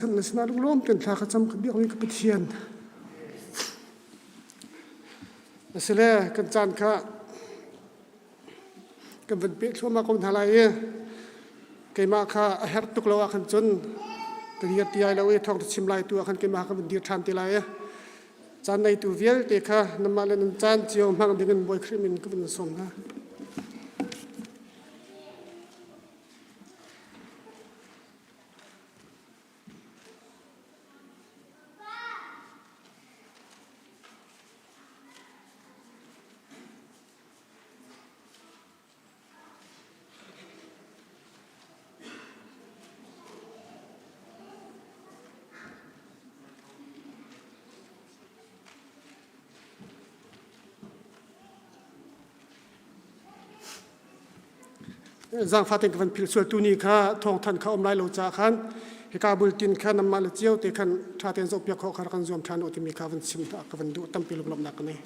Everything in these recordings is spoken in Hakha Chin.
Na sinah lunglawm tein thla ka cam ka biakmi ka Pathian. Asile kan caan kha kan van peh thluahmah ko hna lai i keimah kha a herh tuk lo ah khan cun ka dir ti ai lo i thawng chim lai tu ah khan keimah ka van dir ṭhan te lai i caan neitu vialte kha nanmah le nan caan cio hmang ding in Bawi Khrih min ka van sawm hna. Zaangfah tein ka van philh sual tuni kha thawngthanh kha um lai lo caah khan hika bultin kha nanmah le cio te khan ṭha tein zohpiak khawh kha rak kan zuam ṭhan u timi kha van chim ka van duh tampi lunglawmhnak ka nei.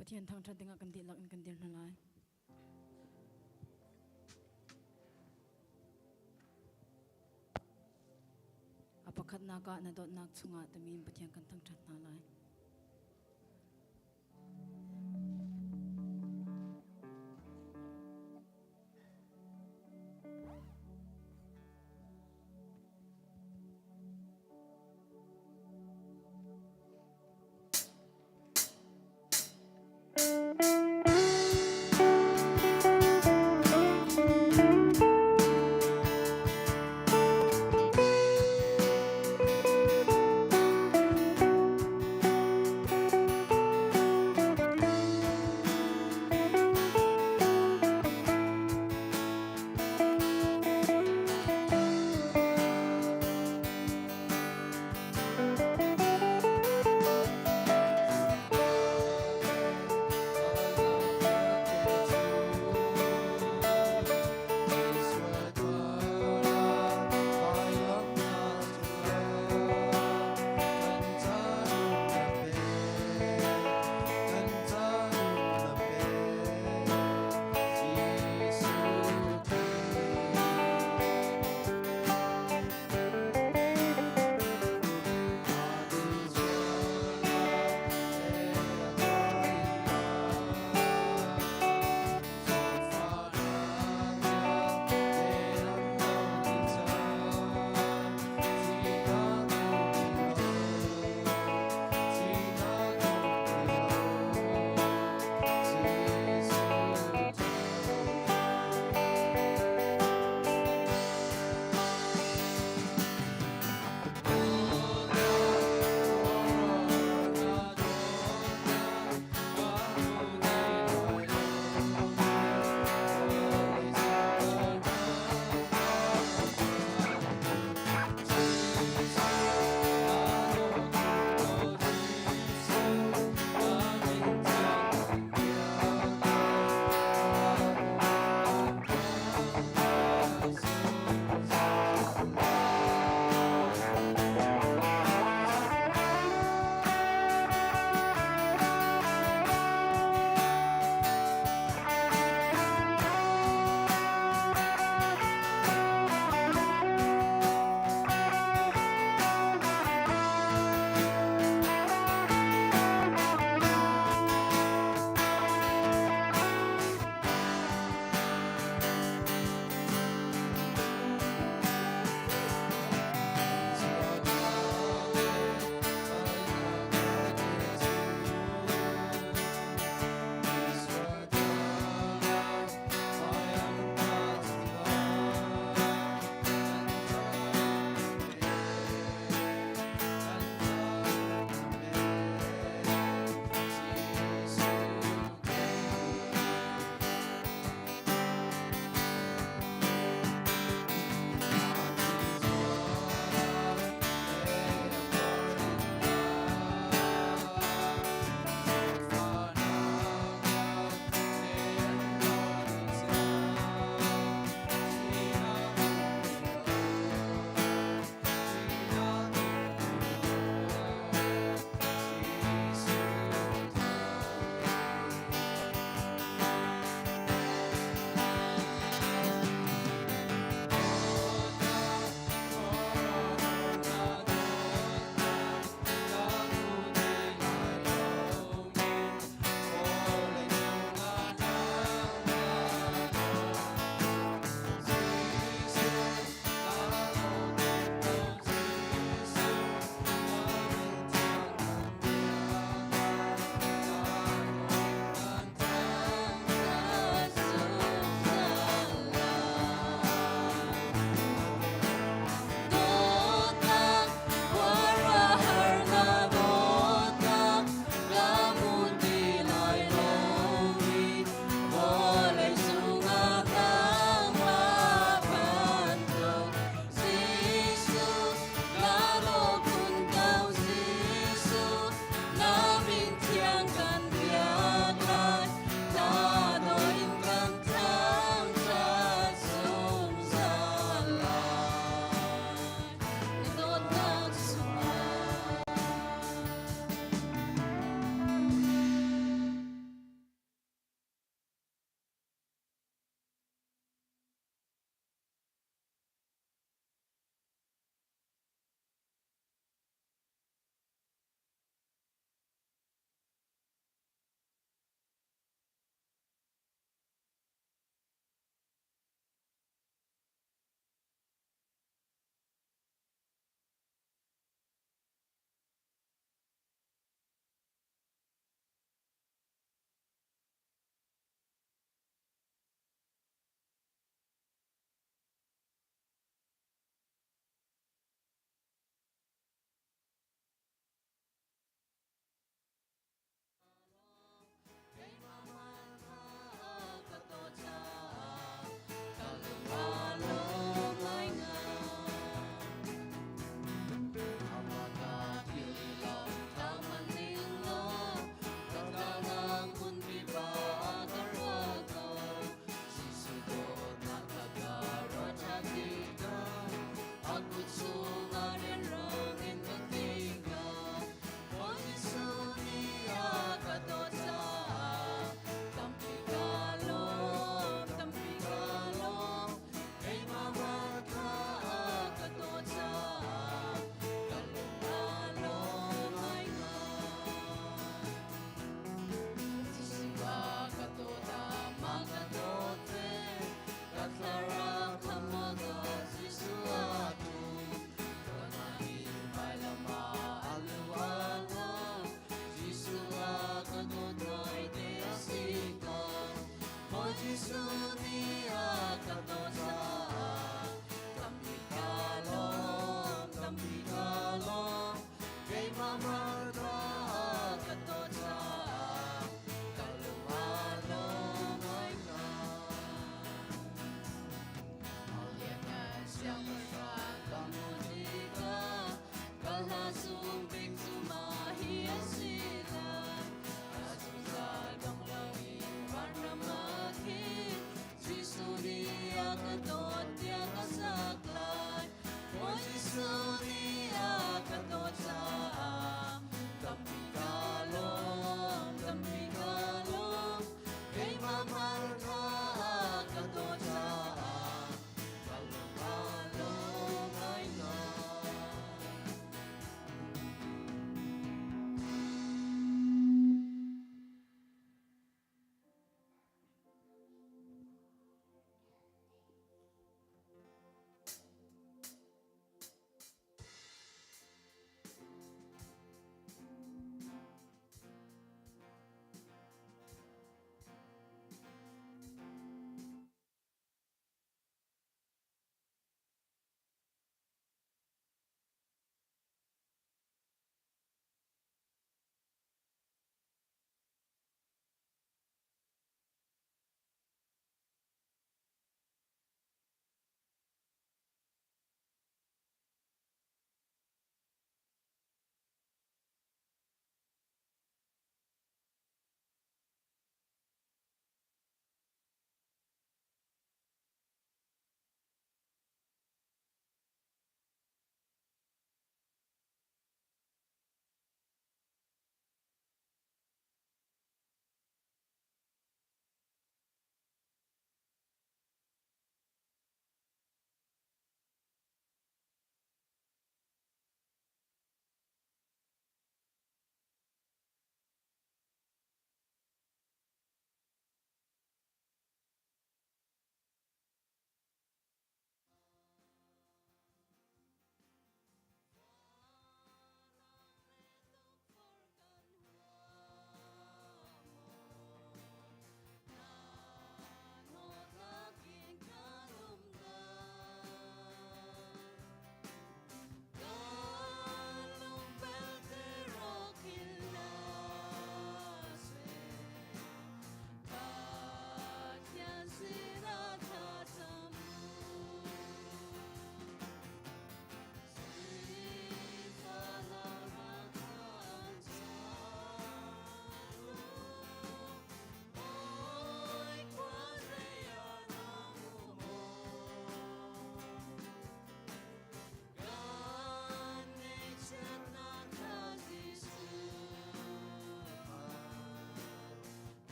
Pathian thangṭhat dingah kan dihlak in kan dir hna lai. A pakhatnak ah na dawtnak chungah timi in Pathian kan thangṭhat hna lai.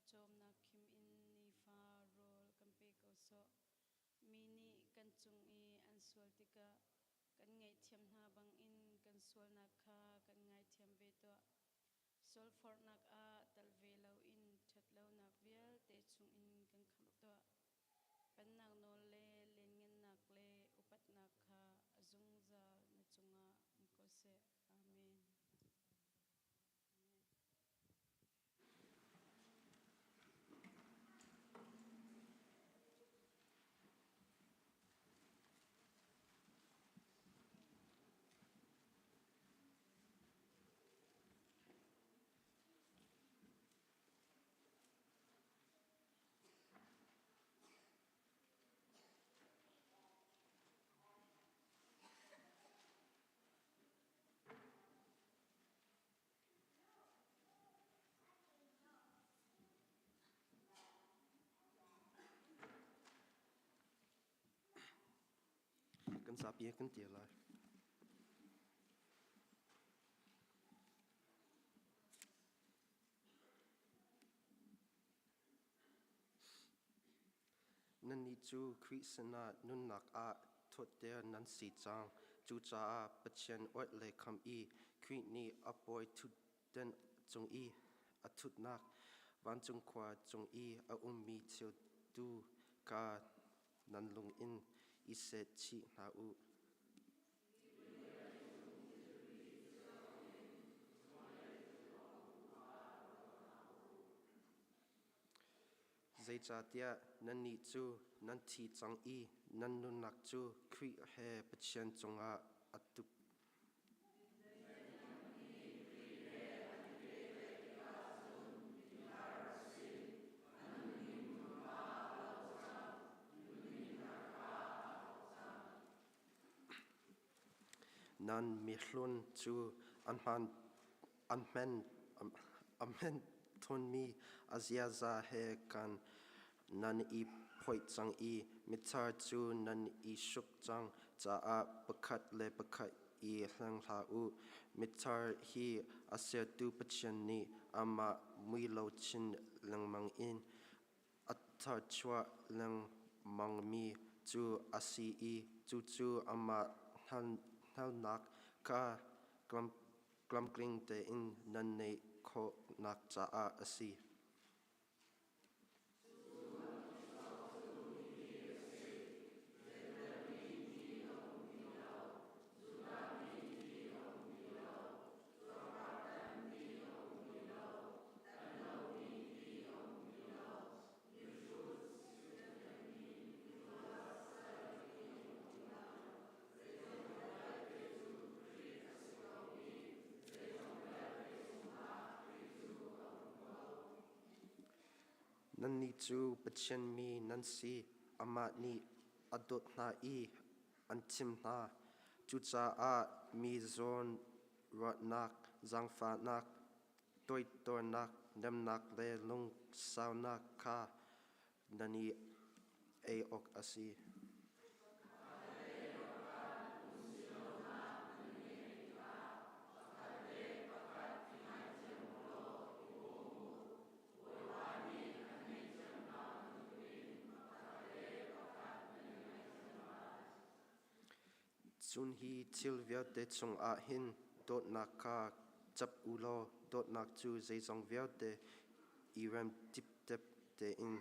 Pawcawmnak khim in nifa rawl kan pe ko sawh. Mi nih kan cung i an sual tikah kan ngaihthiam hna bangin kan sualnak kha kan ngaithiam ve tuah. Sualforhnak ah tal ve loin ṭhatlonak vialte chungin kan khamh tuah. Pennak nawl le lianngannak le upatnak kha a zungzal na cungah um ko seh. Amen. Kan zapi kan ti lai. Nannih cu Khrih sinah nunnak ah thawtter nan si cang. Cucaah Pathian oih le kham i Khrih nih a pawi ṭhutdan cung i a ṭhutnak vancung khua cung i a ummi thil tu kha nan lung in i seh chih hna u. Zeicahtiah nannih cu nan thi cang i nan nunnak cu Khrih he Pathian cungah a tup. Nan mihlun cu an hman tawnmi a ziaza he khan nan i phoih cang i mithar cu nan i hruk cang caah pakhat le pakhat i hleng hlah u. Mithar hi a sertu Pathian nih amah mui lo chin lengmang in A tharchuah lengmangmi cu a si i cucu amah hngalhnak kha tlamtling tein nan neih khawhnak caah a si. Nannih cu Pathian mi nan si. Amah nih a dawt hna i an thim hna. Cucaah mi zawn ruahnak, zaangfahnak, toidornak, nemnak le lungsaunak kha nan i ei awk a si. Cun hi thil vialte chungah hin dawtnak kha chap u law dawtnak cu zeizong vialte i rem tiptep tein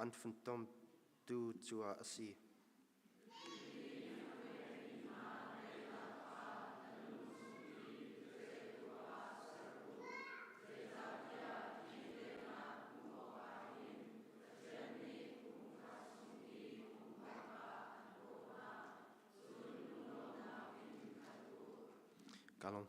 an funtomtu cu a si. Ka lawm.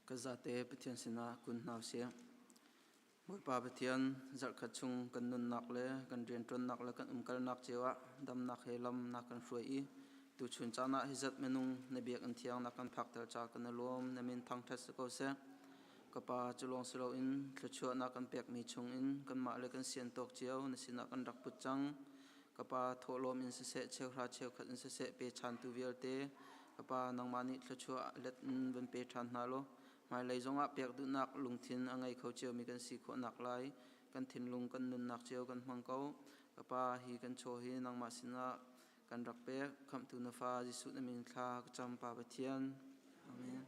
Ka zate Pathian sinah kun hna usih. Bawipa Pathian, zarhkhat chung kan nunnak le kan rianṭuannak le kan umkalnak cio ah damnak he lam na kan hruai i tuchun caan ah hi zat minung na biakinn thiang na kan phakter ca kan i lawm, na min thangṭhat si ko seh. Ka Pa, cu lawng si loin thluachuah na kan pekmi chungin kanmah le kan sian tawk cio na sinah kan rak put cang. Ka Pa, thawhlawm in siseh, cheuhra cheukhat in siseh pe ṭhantu vialte, ka Pa, nangmah nih thluachuah let in van pe ṭhan hna law hmailei zongah pek duhnak lungthin a ngei kho ciomi kan si khawh naklai kan thinlung kan nunnak cio kan hmang ko. Ka Pa, hi kan chaw hi nangmah sinah kan rak pek. Khamhtu na fa Jesuh na min thla ka cam, Pa Pathian. Amen.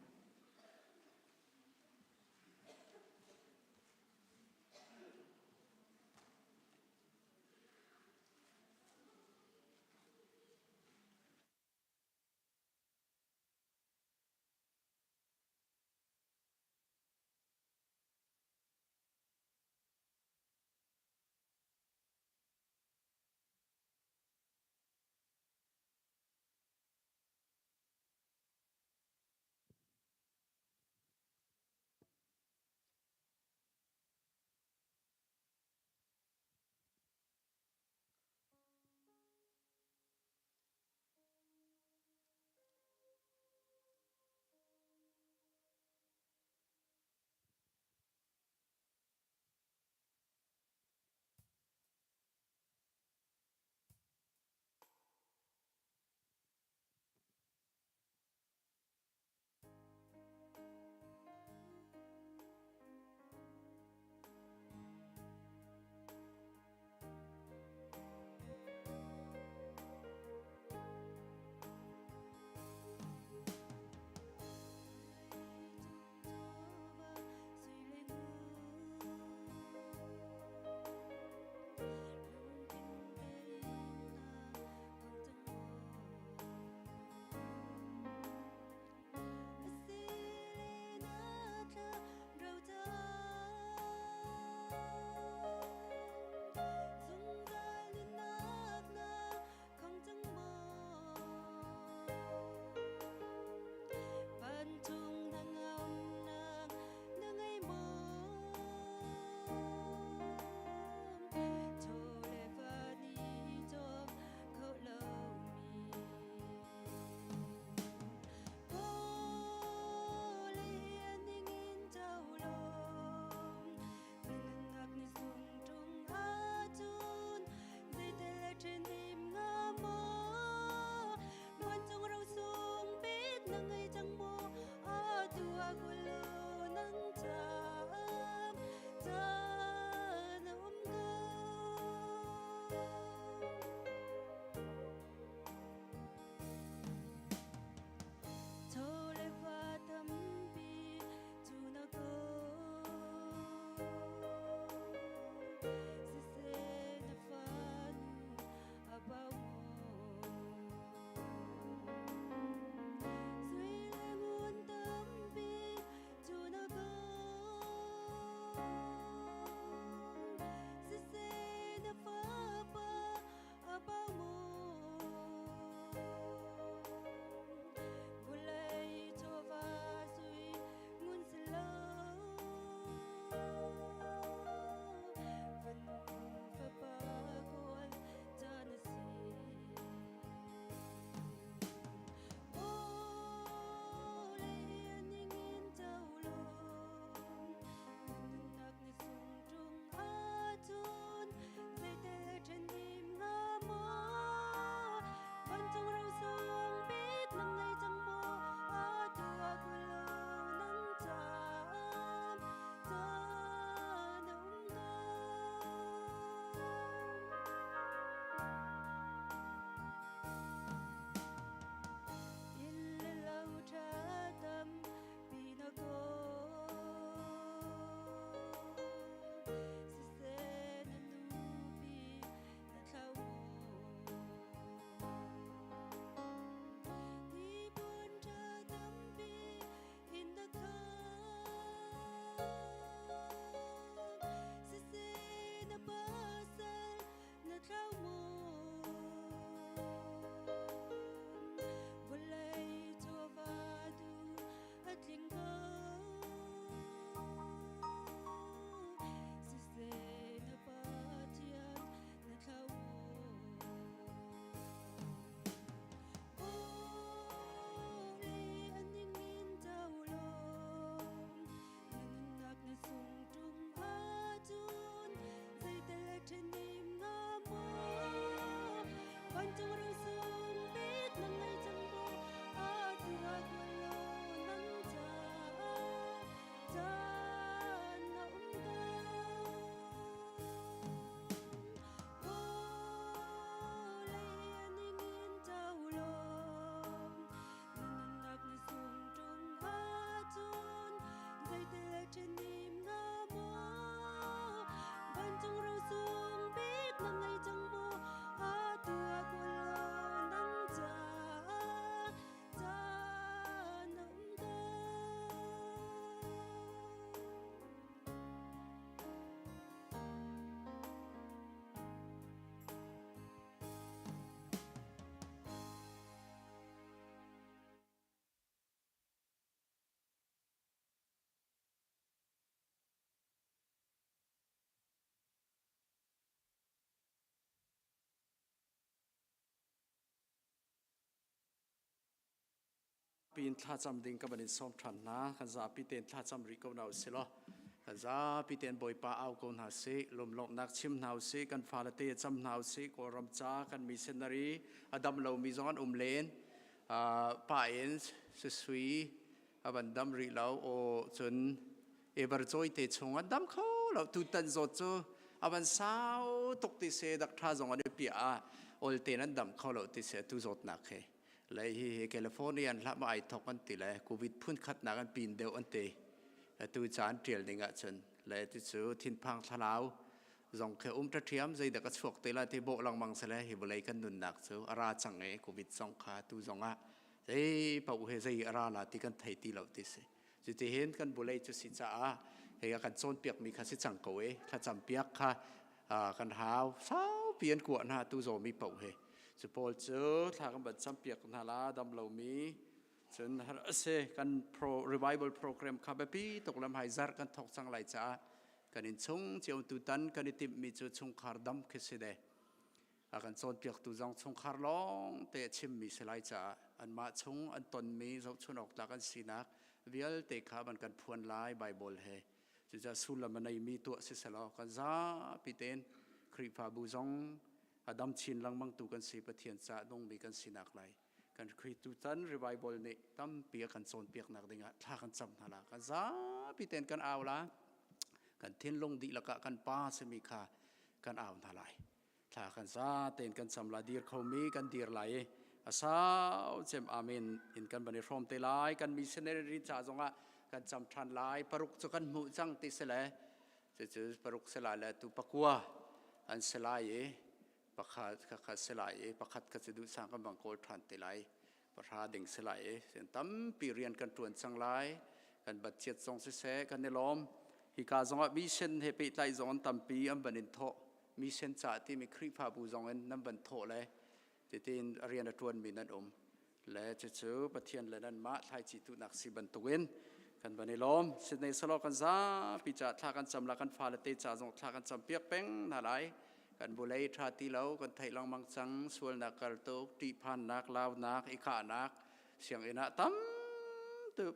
Zapi in thlacam ding ka van in sawm ṭhan hna. Kan zapi tein thlacam rih ko hna usih law kan zapi tein Bawipa au ko hna sih. Lawmlawmhnak chim hna usih. Kan fale te cam hna usih. Kawlram ca kan missionary a dam lomi zong an um len. Pa in susui a van dam rih lo. Aw cun ever cawi te chung an dam kho lo. Tutan zawt cu a van sau tuk ti se dak ṭha zong an i piah ah ol tein an dam kho lo ti se tu zawtnak he. Le hihi California an hlah ma ai thok an ti le Covid phun khatnak an pin deuh an ti. Atu ca an ṭial ning ahcun le ti cu thinphang thlalau zong khi um ṭhiam zeidah ka chuak te lai ti bawh lengmang se le hi vawlei kan nunnak cu a ra cang i Covid zong kha tu zong ah zei paoh he zei a ra la ti kan thei ti lo ti si. Cuti kan vulei cu si caah hei a kan cawnpiakmi kha si cang ko i thlacam piak kha kan hau saupi an kuah hna tu zawmi paoh he cu pawl cu thla kan van campiak hna la dam lomi cun har a si kan pro revival program kha biapi tuk lam hai zar kan thok cang lai caah kan in chung cio tutan kan i timhmi cu chungkhar dam khi si de A kan cawnpiaktu zong chungkhar lawng te a chimmi si lai caah anmah chung an tonmi zohchun awk tlak an sinak vialte kha van kan phuan lai Baibal he. Cucaah sullam a neimi tuah si selaw kan zapi tein Khrihfabu zong a dam chin lengmang tu kan si Pathian caah nungmi kan sinak lai. Kan Khrih tutan revival nih tampi a kan cawnpiaknak dingah thla kan cam hna la. Kan zapi tein kan au la. Kan thinlung dihlak ah kan pa simi kha kan au hna lai. Thla kan za tein kan cam la dir khomi kan dir lai i a sau cem amen in kan van i hrawm te lai kan missionary ca zongah kan cam ṭhan lai paruk cu kan hmuh cang ti si le cucu paruk si lai le tu pakua an si lai i pakhat kha si lai i pakhat kha cu duh sang kan bang kawl ṭhan te lai pahra ding si lai i tampi rian kan ṭuan cang lai kan batchiat zong siseh kan i lawm hika zongah mission he pehtlai zong an tampi an van in thawh mission ca timi Khrihfabu zong in nan van thawh le titin rian a ṭuanmi nan um le cucu Pathian le nanmah thlaici tuhnak si bantukin kan van i lawm Sydney salo kan zapi ca thla kan cam la kan fale te ca zong thla kan cam piak peng hna lai kan vulei ṭha ti lo kan theih lengmang cang sualnak kartuk ṭihphannak launak i khahnak sianginn ah tam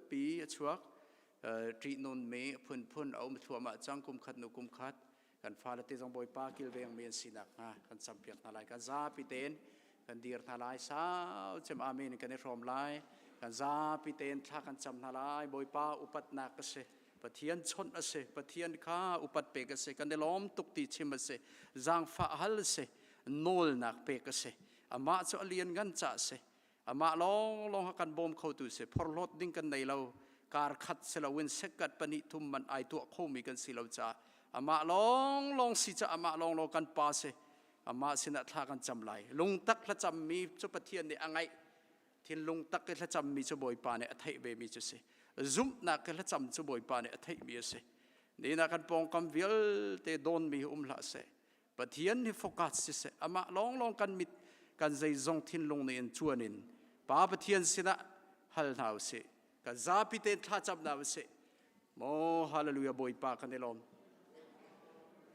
pi a chuak ṭihnun mi phunphun a um thluahmah cang kum khat nu kum khat kan fale te zong Bawipa kilveng mi an si nakhnga kan campiak hna lai kan zapi tein kan dir hna lai sau cem amen kan i hrawm lai kan zapi tein thla kan cam hna lai Bawipa upatnak a si Pathian chawnh a si Pathian kha upat pek a si kan i lawm tuk ti chim a si zaangfah hal a si nawlnak pek a si amah cu a lian ngan ca a si amah lawnglawng ha kan bawm khotu si phorhlawt ding kan nei lo kar khat si loin sekkat pahnih thum man ai tuah khomi kan si lo caah amah lawnglawng si ca amah lawnglawng kan pa si amah sinah thla kan cam lai lungtak thlacammi cu Pathian nih a ngaih thinlung tak i thlacammi cu Bawipa nih a theih ve mi cu si zumhnak i thlacam cu Bawipa nih a theihmi a si nina kan pawngkam vialte dawnmi hi um hlah seh Pathian hi focus siseh amah lawnglawng kan mit kan zeizong thinlung nih in cuan in Pa Pathian sinah hal hna usih kan zapi tein thlacam hna usih Maw hallelujah Bawipa kan i lawm.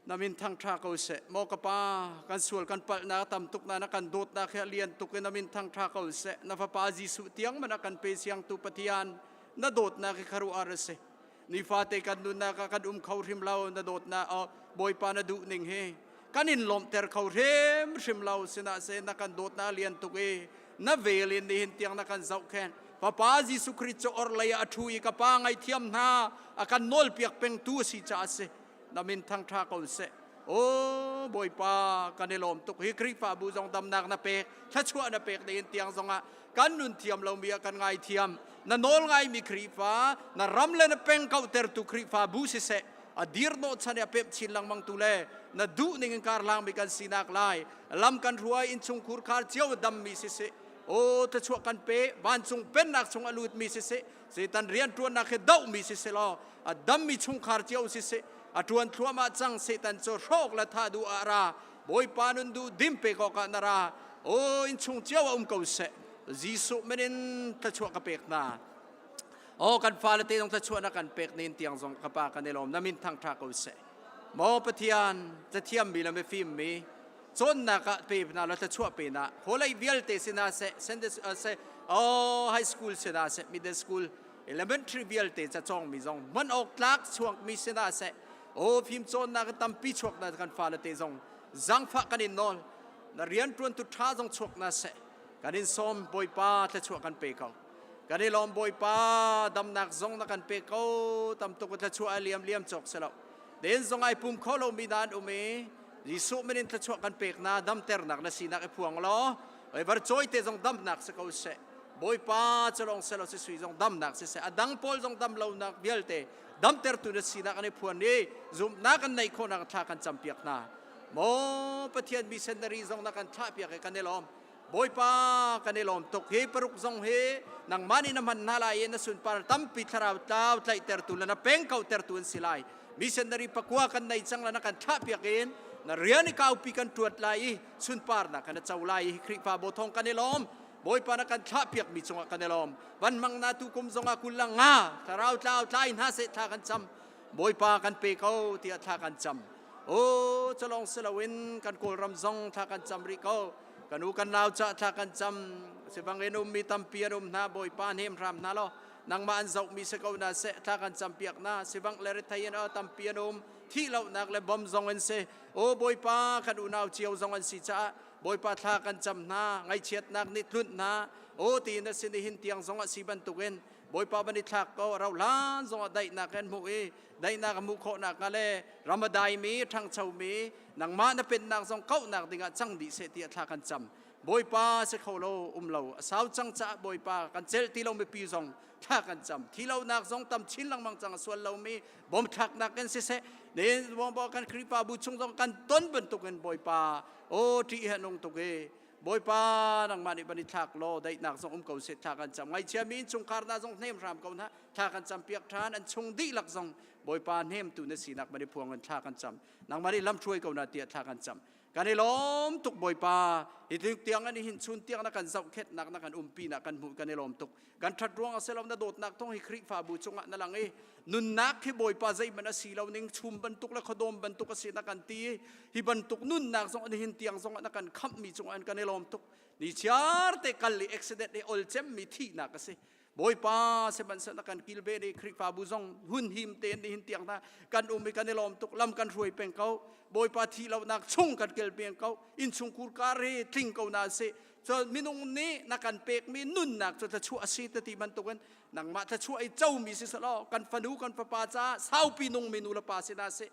Na min thangṭha ko seh. Maw ka pa, kan sual kan palhnak tam tuk na na kan dawtnak hi a lian tuk i na min thangṭha ko seh. Na fapa Jesuh tiang man a kan pe siangtu Pathian, na dawtnak hi kharuah a si. Nifate kan nunnak ah kan um kho hrim lo, na dawtnak oh, Bawipa na duh ning hi kan in lawmhter kho hrim hrim lo sinasehlaw na kan dawtnak lian tuk i na vel in nihin tiang na kan zohkhenh Fapa Jesuh Khrih cu orhlei ah a ṭhu i ka Pa ngaihthiam hna a kan nawlpiak pengtu a si caah a si na min thangṭha ko seh O Bawipa kan i lawm tuk hi Khrihfabu zong damnak na pek thluachuah na pek nihin tiang zongah kan nun thiam lomi ah kan ngaithiam na nawl ngaimi Khrihfa na ram le na peng kauhtertu Khrihfabu siseh a dir hnawhchan i a pemh chin lengmang tu le na duh ning in karlangmi kan sinak lai lam kan hruai innchungkhur khar cio dammi siseh o thluachuah kan pe vancung pennak chung a lutmi siseh Satan rian ṭuannak hi dohmi siseh law a dammi chungkhar cio siseh a ṭuan thluahmah cang Satan cu hrawk le thah duh ah ra Bawipa nun duh dim pek awkah na ra o innchung cio ah um ko seh Jesuh min in thluachuah ka pek hna O kan fale te zong thluachuah na kan pek nin tiang zong ka pa kan i lawm na min thangṭha ko seh Maw Pathian cathiammi le mifimmi cawnnak ah pe hna law thluachuah pe na holei vialte sinah seh send se Oh, high school si hna seh, middle school, elementary vialte ca cawngmi zong hman awk tlak chuakmi si hna seh, oh fimcawnnak tampi chuak na kan fale te zong zangfah kan in nawl. Na rianṭuantu ṭha zong chuak na seh. Kan in sawm Bawipa thluachuah kan pe ko. Kan i lawm Bawipa damnak zong na kan pe ko. Tam tuk thluachuah a liam liam cawk si lo. Den zong ai pum kho lomi na an um i Jesuh min in thluachuah kan pek na damternak na sinak i phuang law oi var cawi te zong damnak si ko seh. Bawipa cu lawng selo si sui zong damnak si seh. A dang pawl zong dam lonak vialte damtertu na sinak an i phuan i zumhnak an neih khawhnak thla kan campiak hna. Maw Pathian missionary zong na kan thlahpiak i kan i lawm. Bawipa kan i lawm tuk hi paruk zong hi nangmah nih na hman hna lai i na sunpar tampi thlarau tlau tlaihtertu le na peng kautertu an si lai. Missionary pakua kan nei cang la na kan thlahpiak in na rian i kaupi kan ṭuat lai i sunparnak kan co lai i Khrihfabu thong kan i lawm. Bawipa na kan thlahpiak mi cungah kan i lawm. Van mang na tu kum zongah kul la nga thlarau tlau tlai hna seh thla kan cam. Bawipa kan pe ko tiah thla kan cam. O calong si loin kan Kawlram zong thla kan cam rih ko. Kan u kan nau ca thla kan cam. Sivang in ummi tampi an um hna Bawipa hnem hram hna law nangmah an zohmi si ko na seh thla kan cam piak na sivang le rethei in tampi an um thih lonak le bom zong an si o Bawipa kan unau cio zong an si caah Bawipa thla kan cam hna ngaihchiatnak nih tlunh hna o tiin a sin i hin tiang zong a si bantukin Bawipa van i thlak ko rau hlan zongah daihnak an hmuh i daihnak a hmuh khawhnak hnga le ram a daimi ṭhangchomi nangmah na pennak zong kauhnak dingah cang dih seh tiah thla kan cam Bawipa si kho lo um lo a sau cang caah Bawipa kan celh ti lo mipi zong thla kan cam thi lonak zong tam chin lengmang cang a sual lomi bom thlaknak in siseh ne kan Khrihfabu chung zong kan ton bantukin Bawipa aw ṭih he nung tuk i Bawipa nangmah nih van i thlak law daihnak zong um ko seh thla kan cam ngaihchiami innchungkhar hna zong hnem hram ko hna thla kan cam piak ṭhan an chung dihlak zong Bawipa hnemtu na sinak van i phuang in thla kan cam nangmah nih lamhruai ko na tiah thla kan cam kan i lawm tuk Bawipa hi tluk tiang an i hin chun tiang na kan zohkhenhnak na kan umpi na kan hmuh kan i lawm tuk kan ṭhat ruang a si lo na dawtnak thawng hi Khrihfabu cungah na lang i nunnak hi Bawipa zeihmanh a si lo ning chum bantuk le khuadawm bantuk a si na kan ti hi bantuk nunnak zong nihin tiang zong na kan khamhmi cungah an kan i lawm tuk ni chiar te kal i accident i ol cemmi thihnak a si Bawipa sihmanhsehlaw na kan kilven i Khrihfabu zong hun him tein nihin tiang na kan um i kan i lawm tuk lam kan hruai peng ko Bawipa thih lonak chung kan kel peng ko innchungkhur kar hi tling ko na si cun minung nih na kan pekmi nunnak cu thluachuah a si ti bantukin nangmah thluachuah i comi si selaw kan fanu kan fapa caah saupi nungmi nu le pa si hna sih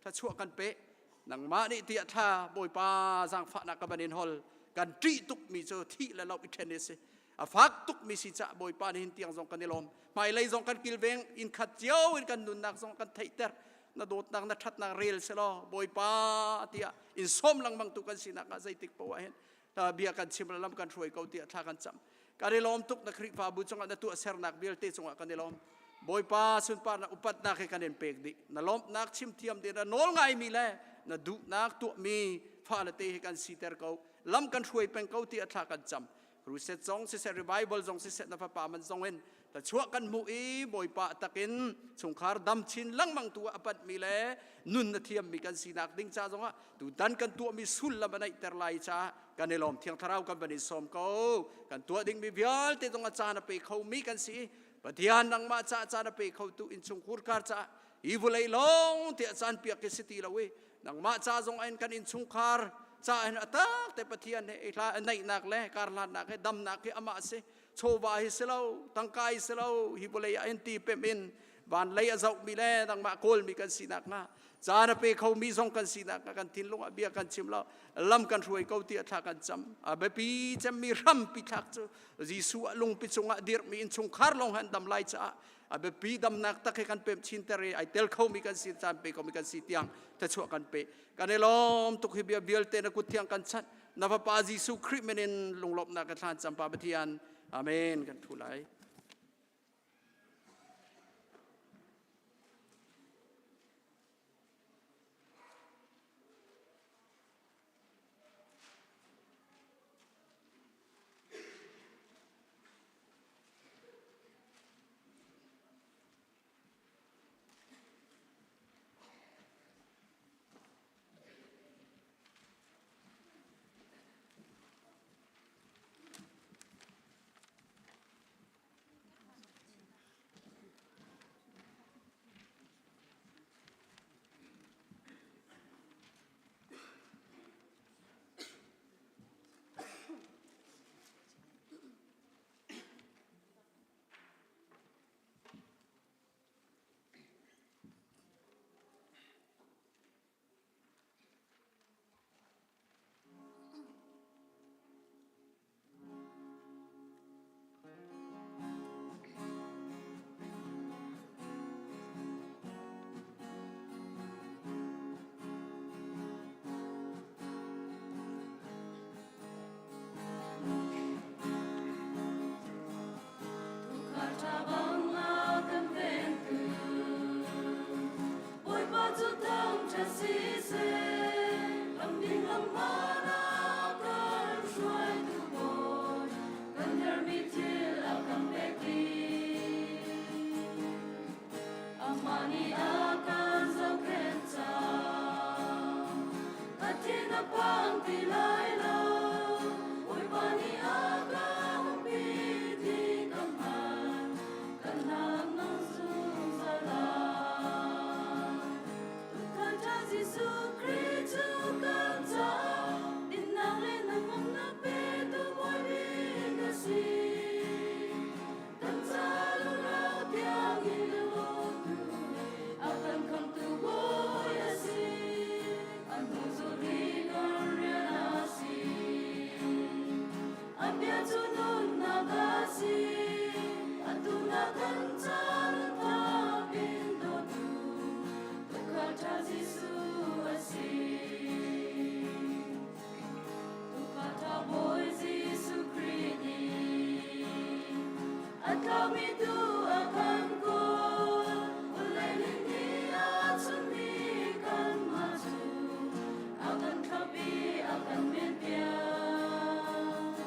thluachuah kan pe nangmah nih tiah thla bawipa zaangfahnak ka van in hol kan ṭih tukmi cu thih le loh i ṭhen i si a fak tukmi si caah bawipa nih hin tiang zong kan i lawm hmailei zong kan kilveng inn khat cio in kan nunnak zong kan theihter na dawtnak na ṭhatnak rel selaw bawipa tiah in sawm lengmang tu kan sinak ah zeitik poah hin bia kan chim lam kan hruai ko tiah thla kan cam kan i lawm tuk na Khrihfabu cungah na tuah sernak vialte cungah kan i lawm Bawipa sunparnak upatnak he kan in pek dih na lawmhnak chim thiam dih na nawl ngaimi le na duhnak tuahmi fale te hi kan siter ko lam kan hruai peng ko tiah thla kan cam Crusade zong siseh revival zong siseh na fapa man zong in thlachuah kan hmuh i Bawipa takin chungkhar dam chin lengmang tu ah a panhmi le nun na thiammi kan sinak ding ca zongah tutan kan tuahmi sullam a neihter lai caah kan i lawm thiang thlarau kan van in sawm ko kan tuah dingmi vialte zong a caan a pe khomi kan si Pathian nangmah ca caan a pe khotu innchungkhur kar caah hi vawlei lawng tiah caan piak khi si ti lo i nangmah ca zong in kan innchungkhar ca in a tak te Pathian he i naihnak le karhlannak he damnak hi amah si chawva hi si lo tangka hi si lo hi vawlei ah hin ti pem in van lei a zohmi le nangmah kawlmi kan sinak hnga caan a pe khomi zong kan sinak hnga kan thinlung ah bia kan chim lo lam kan hruai ko tiah thla kan cam a biapi cemmi hrampi thlak cu Jesuh ah lungpi cungah dirhmi innchungkhar lawng han dam lai caah a biapi damnak tak he kan pem chin ter i ai tel khomi kan si caan pe khomi kan si tiang thluachuah kan pe kan i lawm tuk hi bia vialte na kut thiang kan chanh na fapa Jesuh Khrih min in lunglawmhnak ka thlan cam pa Pathian amen kan thu lai nih a kan zohkhenh cang. Ka thin a phang ti lai lo, Bawipa nih a ka umpi ti ka hngalh, kan hnangam zungzal lai. Tuukhal ṭha Jesuh Khrih cu kan caah dinnak le hnangamnak petu Bawi bik a si. Kan ca lungro tiangin a dawtu le a kan khamhtu Bawi a si. An hnuzul hi kan rian a si. A bia cu nunnak a si. Atu na kan ca nunthap in dawtu tuukhal ṭha Jesuh a si. Tuukhal ṭha Bawi Jesuh Khrih nih a tlaumi tuu a kan kawl. Vawlei nih a chunmi kanmah cu a kan thlop i a kan menpiak.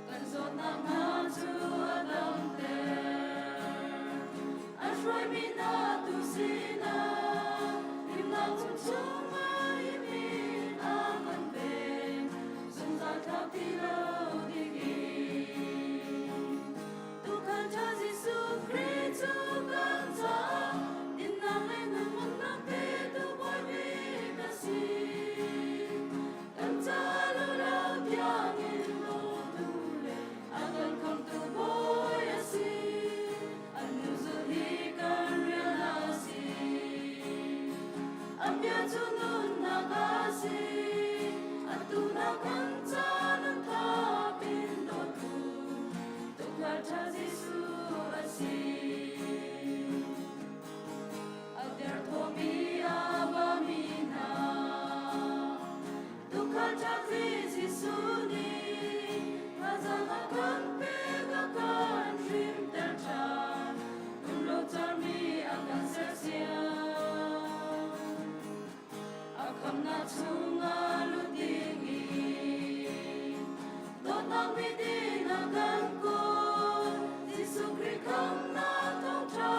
Kan zawtnak hna cu a damter. A hruaimi hna tu sinah himnak hmun chungah i min a kan pek. Zungzal thlau ti lo dingin. Tuukhal ṭha Jesuh Khrih cu kan caah dinnak le hnangamnak petu Bawi bik a si. Kan ca lolo tiangin dawtu le a kan khamtu Bawi a si. An hnuzul hi kan rian a si. A bia cu nunnak a si. Atu na kan ca nan thap in dawtu tuukhal ṭha Jesuh a si. A derthawmi a bami hna tuukhal ṭha Khrih Jesuh nih thazaang a kan pek a kan hrimter ṭhan rumro carmi a kan sersiam. A khamnak chungah lut ding in dawtnak midin a kan kawl. Jesuh Khrih khamnak thawngṭha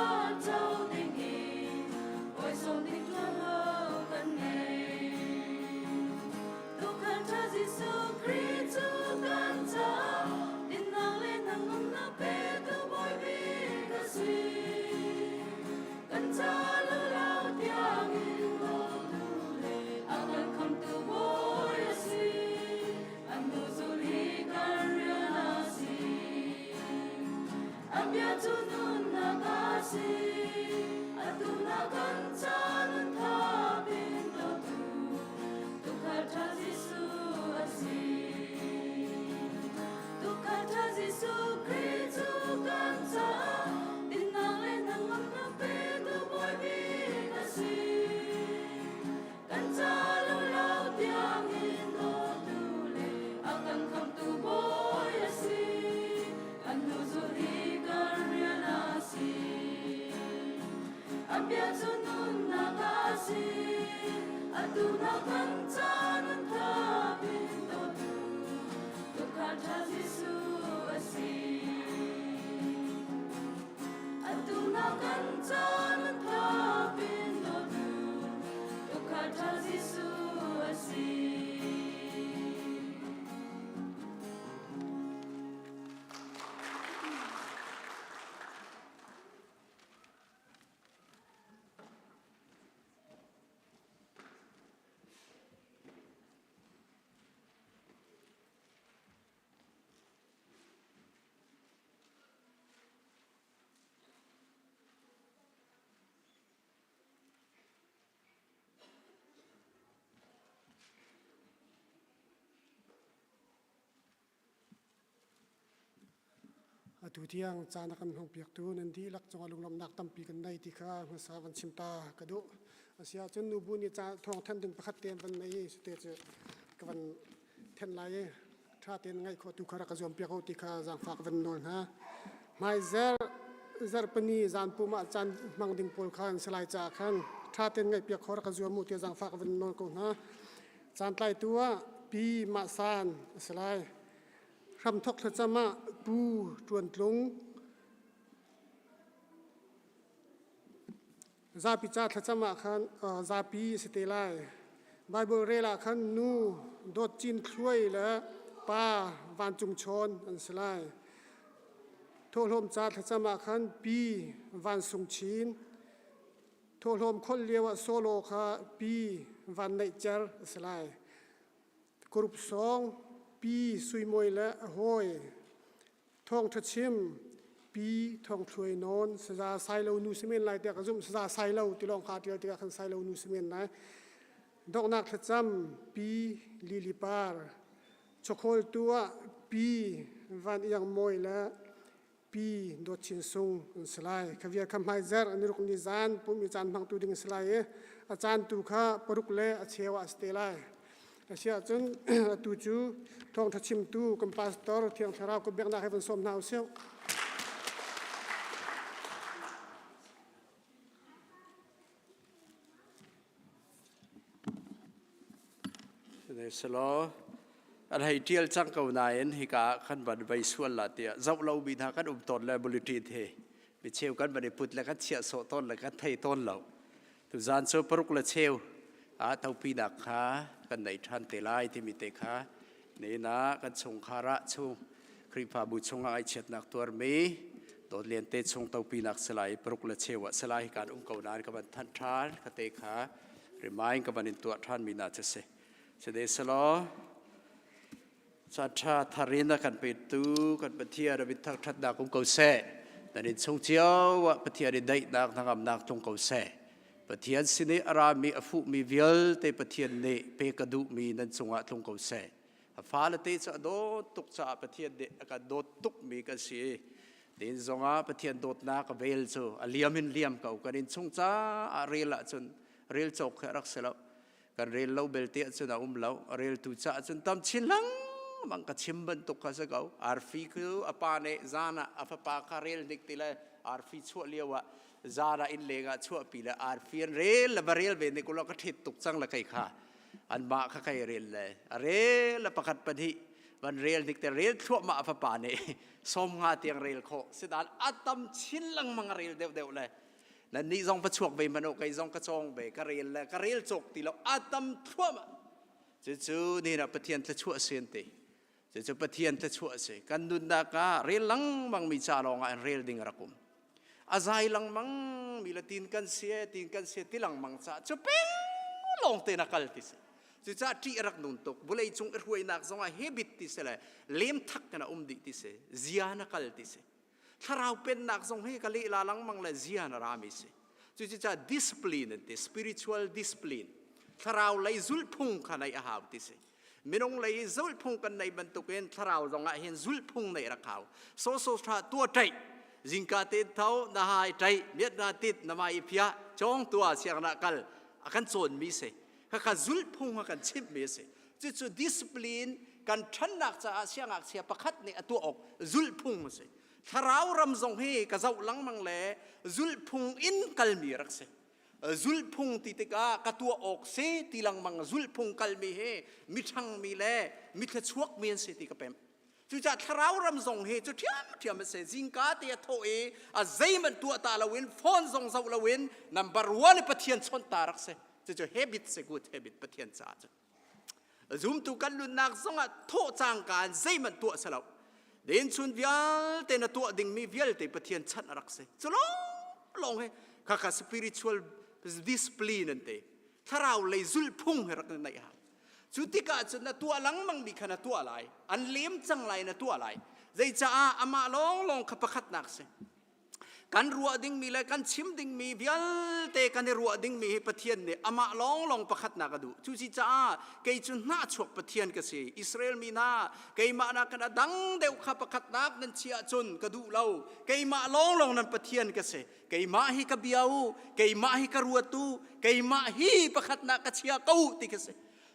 co ding in hawi sawm ding ṭuanvo kan ngei. Tuukhal ṭha Jesuh Khrih cu kan caah dinnak le hnangamnak petu Bawi bik a si. Kan ca lolo tiangin dawtu le a kan khamtu Bawi a si. An hnuzul hi kan rian a si. A bia cu nunnak a si. Atu na kan ca nun thap in dawtu tuukhal ṭha Jesuh a si. Tuukhal ṭha Jesuh Khrih cu kan caah dinnak le hnangamnak petu Bawi bik a si. Kan ca lolo tiangin dawtu le a kan khamtu Bawi a si. Kan hnuzul hi kan rian a si. A bia cu nunnak a si. Atu na kan ca nun thap in dawtu tuukhal ṭha Jesuh a si. Atu na kan ca nun thap in dawtu tuukhal ṭha Jesuh a si. Atu tiang caan a kan hmangpiaktu nan dihlak cungah lunglawmhnak tampi kan nei ti kha hmasa van chim ta ka duh. Asiahcun nubu nih ca thawng thanh ding pakhat te an van nei i sute cu ka van then lai i ṭha tein ngaih khawh tu kha rak ka zuampiak u ti kha zaangfah ka van nawl hna. Hmaizer zarhpini zan pum ah caan hmang ding pawl kha an si lai caah khan ṭha tein ngaihpiak khawh rak ka zuam u tiah zaangfah ka van nawl ko hna. Caan tlaitu ah Pi Mah San a si lai. Hramthok thlacam ah Pu Ṭuan Tlung. Zapi ca thlacam ah khan zapi a si te lai. Bible rel ah khan nu Dawt Cin Thluai le pa Vancung Chawn an si lai. Thawhlawm ca thlacam ah khan pi Van Sung Chin, thawhlawm kholh lio ah solo kha pi Van Neih Cer a si lai. Group song pi Sui Mawi le a hawi Thawngṭha chim pi Thawng Thluai Nawn saza sailo nu si men lai tiah ka zumh saza sailo ti lawng kha ṭial tikah khan sailo nu si men lai. Donghnak thlacam pi Lili Par chawkhawltu ah pi Van Iang Mawi le pi Dawt Chin Sung an si lai. Kha vial kha hmaizarh niruk ni zan pum i caan hmangtu ding a si lai i a caan tu kha paruk le a cheu ah a si te lai. Asiahcun atu cu thawngṭha chimtu kan pastor Thiang Thlarau ka biaknak he van sawm hna usih. Selaw an hei ṭial cang ko nain hika ah kan van vei sual la tiah zoh lo mi hna kan um tawn le bulletin he mi cheu kan van i put le kan chiah sawh tawn le kan thei tawn lo. Tuzaan cu paruk le cheu ah topinak kha kan nei ṭhan te lai timi te kha nihin ah kan chungkhar ah chung Khrihfabu chungah ngaihchiatnak tuarmi Dawt Lian te chung topinak salai paruk le cheu ah salai kan um ko nain ka van thanh ṭhan ka te kha remind ka van in tuah ṭhan mi na cu si. Side selaw Caṭha thar in a kan petu kan Pathian a min thangṭhatnak um ko seh. Nan inn chung cio ah Pathian i daihnak hnangamnak tlung ko seh. Pathian sin i a rami a fuhmi vialte Pathian nih pe ka duhmi nan cungah tlung ko seh. A fale te cu a dawt tuk caah Pathian nih a kan dawt tukmi kan si. Tin zongah Pathian dawtnak a vel cu a liam in liam ko. Kan inn chung caah rel ahcun rel cawk khi a rak si lo. Kan rel lo belte ahcun a um lo. A reltu caah cun tam chin lengmang ka chim bantuk kha si ko. Arfi cu a pa nih zan ah a fapa kha rel hnik ti le arfi chuah lio ah zan ah inn leng ah chuahpi le arfi an rel le va rel ve nik ulaw ka ṭhit tuk cang le kei kha anmah kha kei rel le a rel le pakhat pahnih van rel hnik te rel thluahmah a fapa nih sawm nga tiang rel khawh sidan a tam chin lengmang a rel deuhdeuh le Nannih zong va chuak ve hmanh u, kei zong ka cawng ve, ka rel le ka rel cawk ti lo, a tam thluahmah. Cucu nihin ah Pathian thluachuah a si an ti. Cucu Pathian thluachuah a si. Kan nunnak ah rel lengmang mi ca lawng ah rel ding a rak um. A zai lengmang mi le tin kan si tin kan si ti lengmang ca cu peng lawng te na kal ti si. Cucaah ṭih a rak nun tuk. Vulei cung i hruainak zong ah habit ti si le lem thak in a um dih ti si. Zia na kal ti si. Thlarau pennak zong hi ka lehla lengmang le zia na rami si. Cucaah discipline an ti, spiritual discipline. Thlarau lei zulhphung kha neih a hau ti si. Minung lei zulhphung kan neih bantukin thlarau zong ah hin zulhphung neih rak hau. So so tha tua ṭaih, zingka te tho na hai ṭaih, miat na tit na mai i phia, cawng tua siang na kal a kan cawnmi si. Khakha zulhphung a kan chimhmi a si. Cucu discipline kan ṭhannak caah siangngakchia pakhat nih a tuah awk zulhphung a si. Thlarau ram zong hi ka zoh lengmang le zulhphung in kalmi rak si. Zulhphung ti tikah ka tuah awk si ti lengmang zulhphung kalmi hi miṭhangmi le mithluachuakmi an si ti ka pemh. Cucaah thlarau ram zong hi cu ṭhiamṭhiam a si. Zingka te a thawh i a zeihmanh tuah ta loin phone zong zoh loin number one i Pathian chawnh ta rak si. Cucu habit si good habit Pathian caah cun. Zumtu kan nunnak zongah thawh cangka in zeihmanh tuah si lo. Den chun vialte na tuah dingmi vialte Pathian chanh a rak si. Cu lawng hi khakha spiritual discipline an ti. Thlarau lei zulhphung hi rak neih hau. Cu tikah cun na tuah lengmang mi kha na tuah lai. An lem cang lai na tuah lai. Zeicaah amah lawnglawng kha pakhatnak si. Kan ruah dingmi le kan chim dingmi vialte kan i ruah dingmi hi Pathian nih amah lawnglawng pakhatnak a duh. Cucaah kei cu hnahchuak Pathian ka si. Israel mi hna keimah nakin a dang deuh kha pakhatnak nan chiah ahcun ka duh lo. Keimah lawnglawng nan Pathian ka si. Keimah hi ka bia u, keimah hi ka ruat u, keimah hi pakhatnak ka chia ko ti ka si.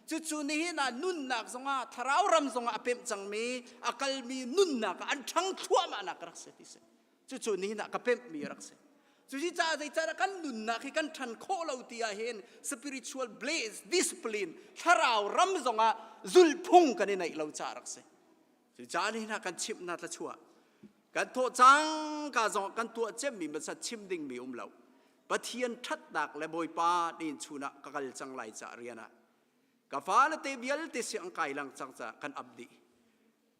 Cucu nihin ah nunnak zongah thlarau ram zongah a pemh cangmi a kalmi nunnak ah an ṭhang thluahmahnak rak si ti si. Cucu nihin ah ka pemhmi a rak si. Cuci caah zeicahdah kan nunnak hi kan ṭhan khawh lo ti ah hin spiritual blaze discipline thlarau ram zongah zulhphung kan i neih lo caah rak si. Cucaah nihin ah kan chimh hna tlachuah. Kan thawh cangka zong kan tuah cemmi hmasa chim dingmi um lo. Pathian ṭhatnak le Bawipa tiin chun ah ka kal cang lai ca rian ah ka fale te vialte siang kai lang cang ca kan ap dih.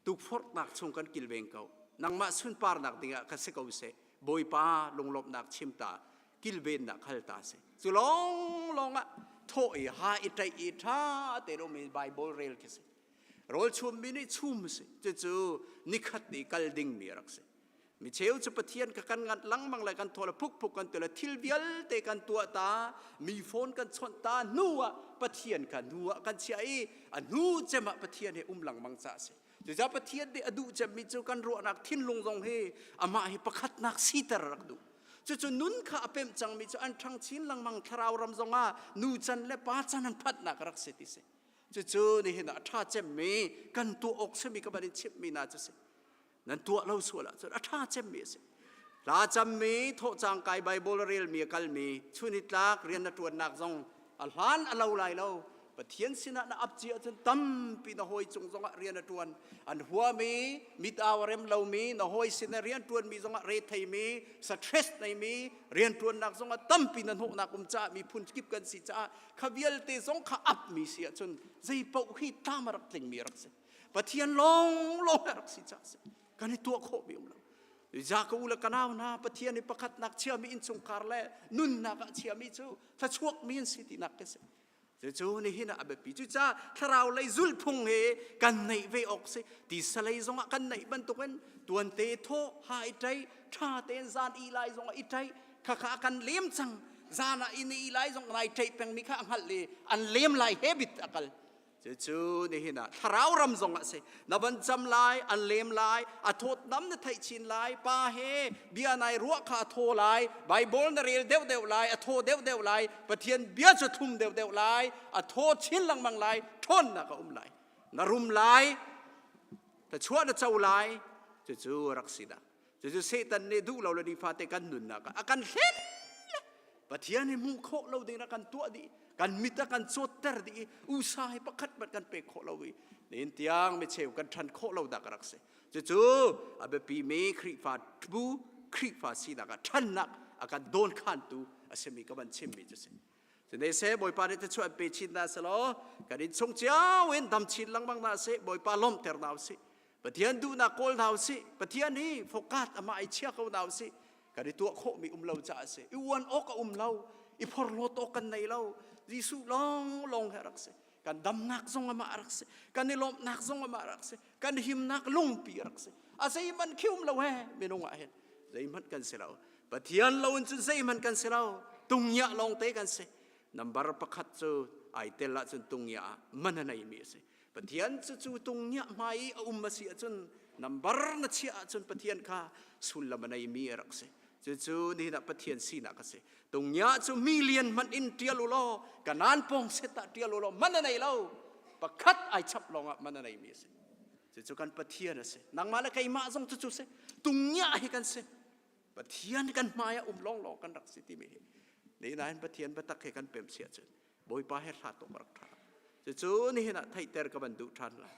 Tukforhnak chung kan kilveng ko. Nangmah sunparnak dingah ka si ko seh. Bawipa lunglawmhnak chim ta, kilvennak hal ta si. Cu lawnglawng ah thawh i ha i ṭaih i ṭha te um i Bible rel khi si. Rawl chummi nih chum si. Cucu nikhat i kal dingmi a rak si. Mi cheu cu Pathian ka kan nganh lengmang le kan thawl phukphuk kan ti le thil vialte kan tuah ta, mi phone kan chawnh ta hnu ah Pathian kha hnu ah kan chiah i a hnu cem ah Pathian he um lengmang ca a si. Cucaah Pathian nih a duh cemmi cu kan ruahnak thinlung zong hi amah hi pakhatnak siter a rak duh. Cucu nun kha a pemh cangmi cu an ṭhang chin lengmang thlarau ram zongah nu can le pa can an phanhnak a rak si ti si. Cucu nihin ah a ṭha cemmi kan tuah awk simi ka van in chimhmi hna cu si. Nan tuah lo sual ahcun a ṭha cemmi a si. Hla cammi, thawhcang kai Bible a relmi, a kalmi, chunitlak rian na ṭuannak zong a hlan a lo lai lo. Pathian sinah na ap cia ahcun tampi na hawi cung zongah rian a ṭuan. An huami, mit au a rem lomi, na hawi sin ah rian ṭuanmi zongah retheimi, stress neimi, rian ṭuannak zongah tampi na hnawhnak um caah miphun kip kan si caah kha vialte zong kha apmi si ahcun zei paoh hi tlam a rak tlingmi a rak si. Pathian lawnglawng a rak si caah si kan i tuah khawhmi um lo. Ja ka u le ka nau hna Pathian i pakhatnak chiami innchungkhar le nunnak ah chiami cu thluachuakmi an si tinak ka si. Cucu nihin ah a biapi. Cucaah thlarau lei zulhphung he kan neih ve awk si. Tisa lei zongah kan neih bantukin tuante thawh ha i ṭai, ṭha tein zan i lai zongah i ṭai, khakha a kan lem cang. Zan ah inn i lai zong nai ṭaih pengmi kha a hngalh i an lem lai he bit a kal. Cucu nihin ah thlarau ram zong ah si. Na van cam lai, an lem lai, a thawtnam na theih chin lai, pa he bia nai ruah kha a thaw lai, Bible na rel deuhdeuh lai, a thaw deuhdeuh lai, Pathian bia cu thlum deuhdeuh lai, a thaw chin lengmang lai, ṭhawnnak a um lai. Na rum lai, thluachuah na co lai, cucu rak si dah. Cucu Satan nih duh lo le nifate kan nunnak ah a kan hlen le Pathian hi hmuh khawh lo ding a kan tuah dih kan mit a kan cawtter dih i usa hi pakhat hmanh kan pek khawh lo i nihin tiang micheu kan ṭhan khawh lo dah ka rak si. Cucu a biapimi Khrihfa bu Khrihfa sinak ah ṭhannak a kan dawnkhantu a simi ka van chimmi cu si. Cune seh Bawipa nih thluachuah pe chin hna selaw kan inn chung cio in dam chin lengmang hna seh Bawipa lawmhter hna usih. Pathian duhnak kawl hna usih. Pathian hi fokat amah i chia ko hna usih. Kan i tuah khawhmi um lo caah a si. I uan awk a um lo. I phorhlawt awk kan nei lo. Jesuh lawnglawng he rak si. Kan damnak zong amah a rak si. Kan i lawmhnak zong amah a rak si. Kan himnak lungpi a rak si. A zeihmanh khi um lo he minung ah hin. Zeihmanh kan si lo. Pathian lo in cun zeihmanh kan si lo. Tungiah lawngte kan si. Number pakhat cu ai tel ahcun tungiah ah man a neimi a si. Pathian cu cu tungiah hmai i a um a si ahcun number na chiah ahcun Pathian kha sullam a neimi a rak si. Cucu nihin ah Pathian sinak a si. Tungiah cu million hmanh in ṭial u law kanan pawng set ah ṭial u law man a nei lo. Pakhat ai chap lawngah man a neimi a si. Cucu kan Pathian a si. Nangmah le keimah zong cucu si. Tungiah hi kan si. Pathian kan hmai ah um lawnglawng kan rak si timi hi. Nain Pathian biatak he kan pem si ahcun Bawipa he hlat awk a rak ṭha. Cucu nihin ah theihter ka van duh ṭhan lai.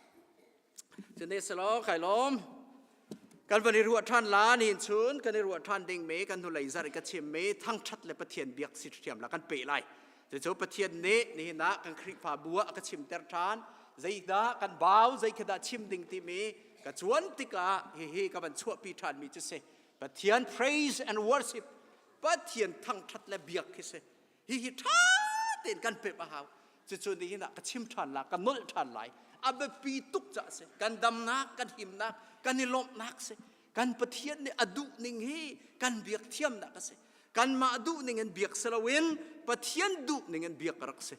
Cune selaw kai lawm. Kan van i ruah ṭhan la nihin chun kan i ruah ṭhan ding mi kan hnulei zarh i ka chim mi thangṭhat le Pathian biak si ṭhiam la kan pe lai. Cucu Pathian nih nihin ah kan Khrihfabu ah a ka chimter ṭhan. Zeidah kan bau, zei khi dah chim ding timi ka cuan tikah hihi ka van chuahpi ṭhan mi cu si. Pathian praise and worship Pathian thangṭhat le biak khi si. Hihi ṭha tein kan pemh a hau. Cucu nihin ah ka chim ṭhan la, ka nolh ṭhan lai. A biapi tuk caah si. Kan damnak, kan himnak, kan i lawmhnak si. Kan Pathian nih a duh ning hi kan biak thiamnak a si. Kanmah duh ning in biak si loin Pathian duh ning in biak a rak si.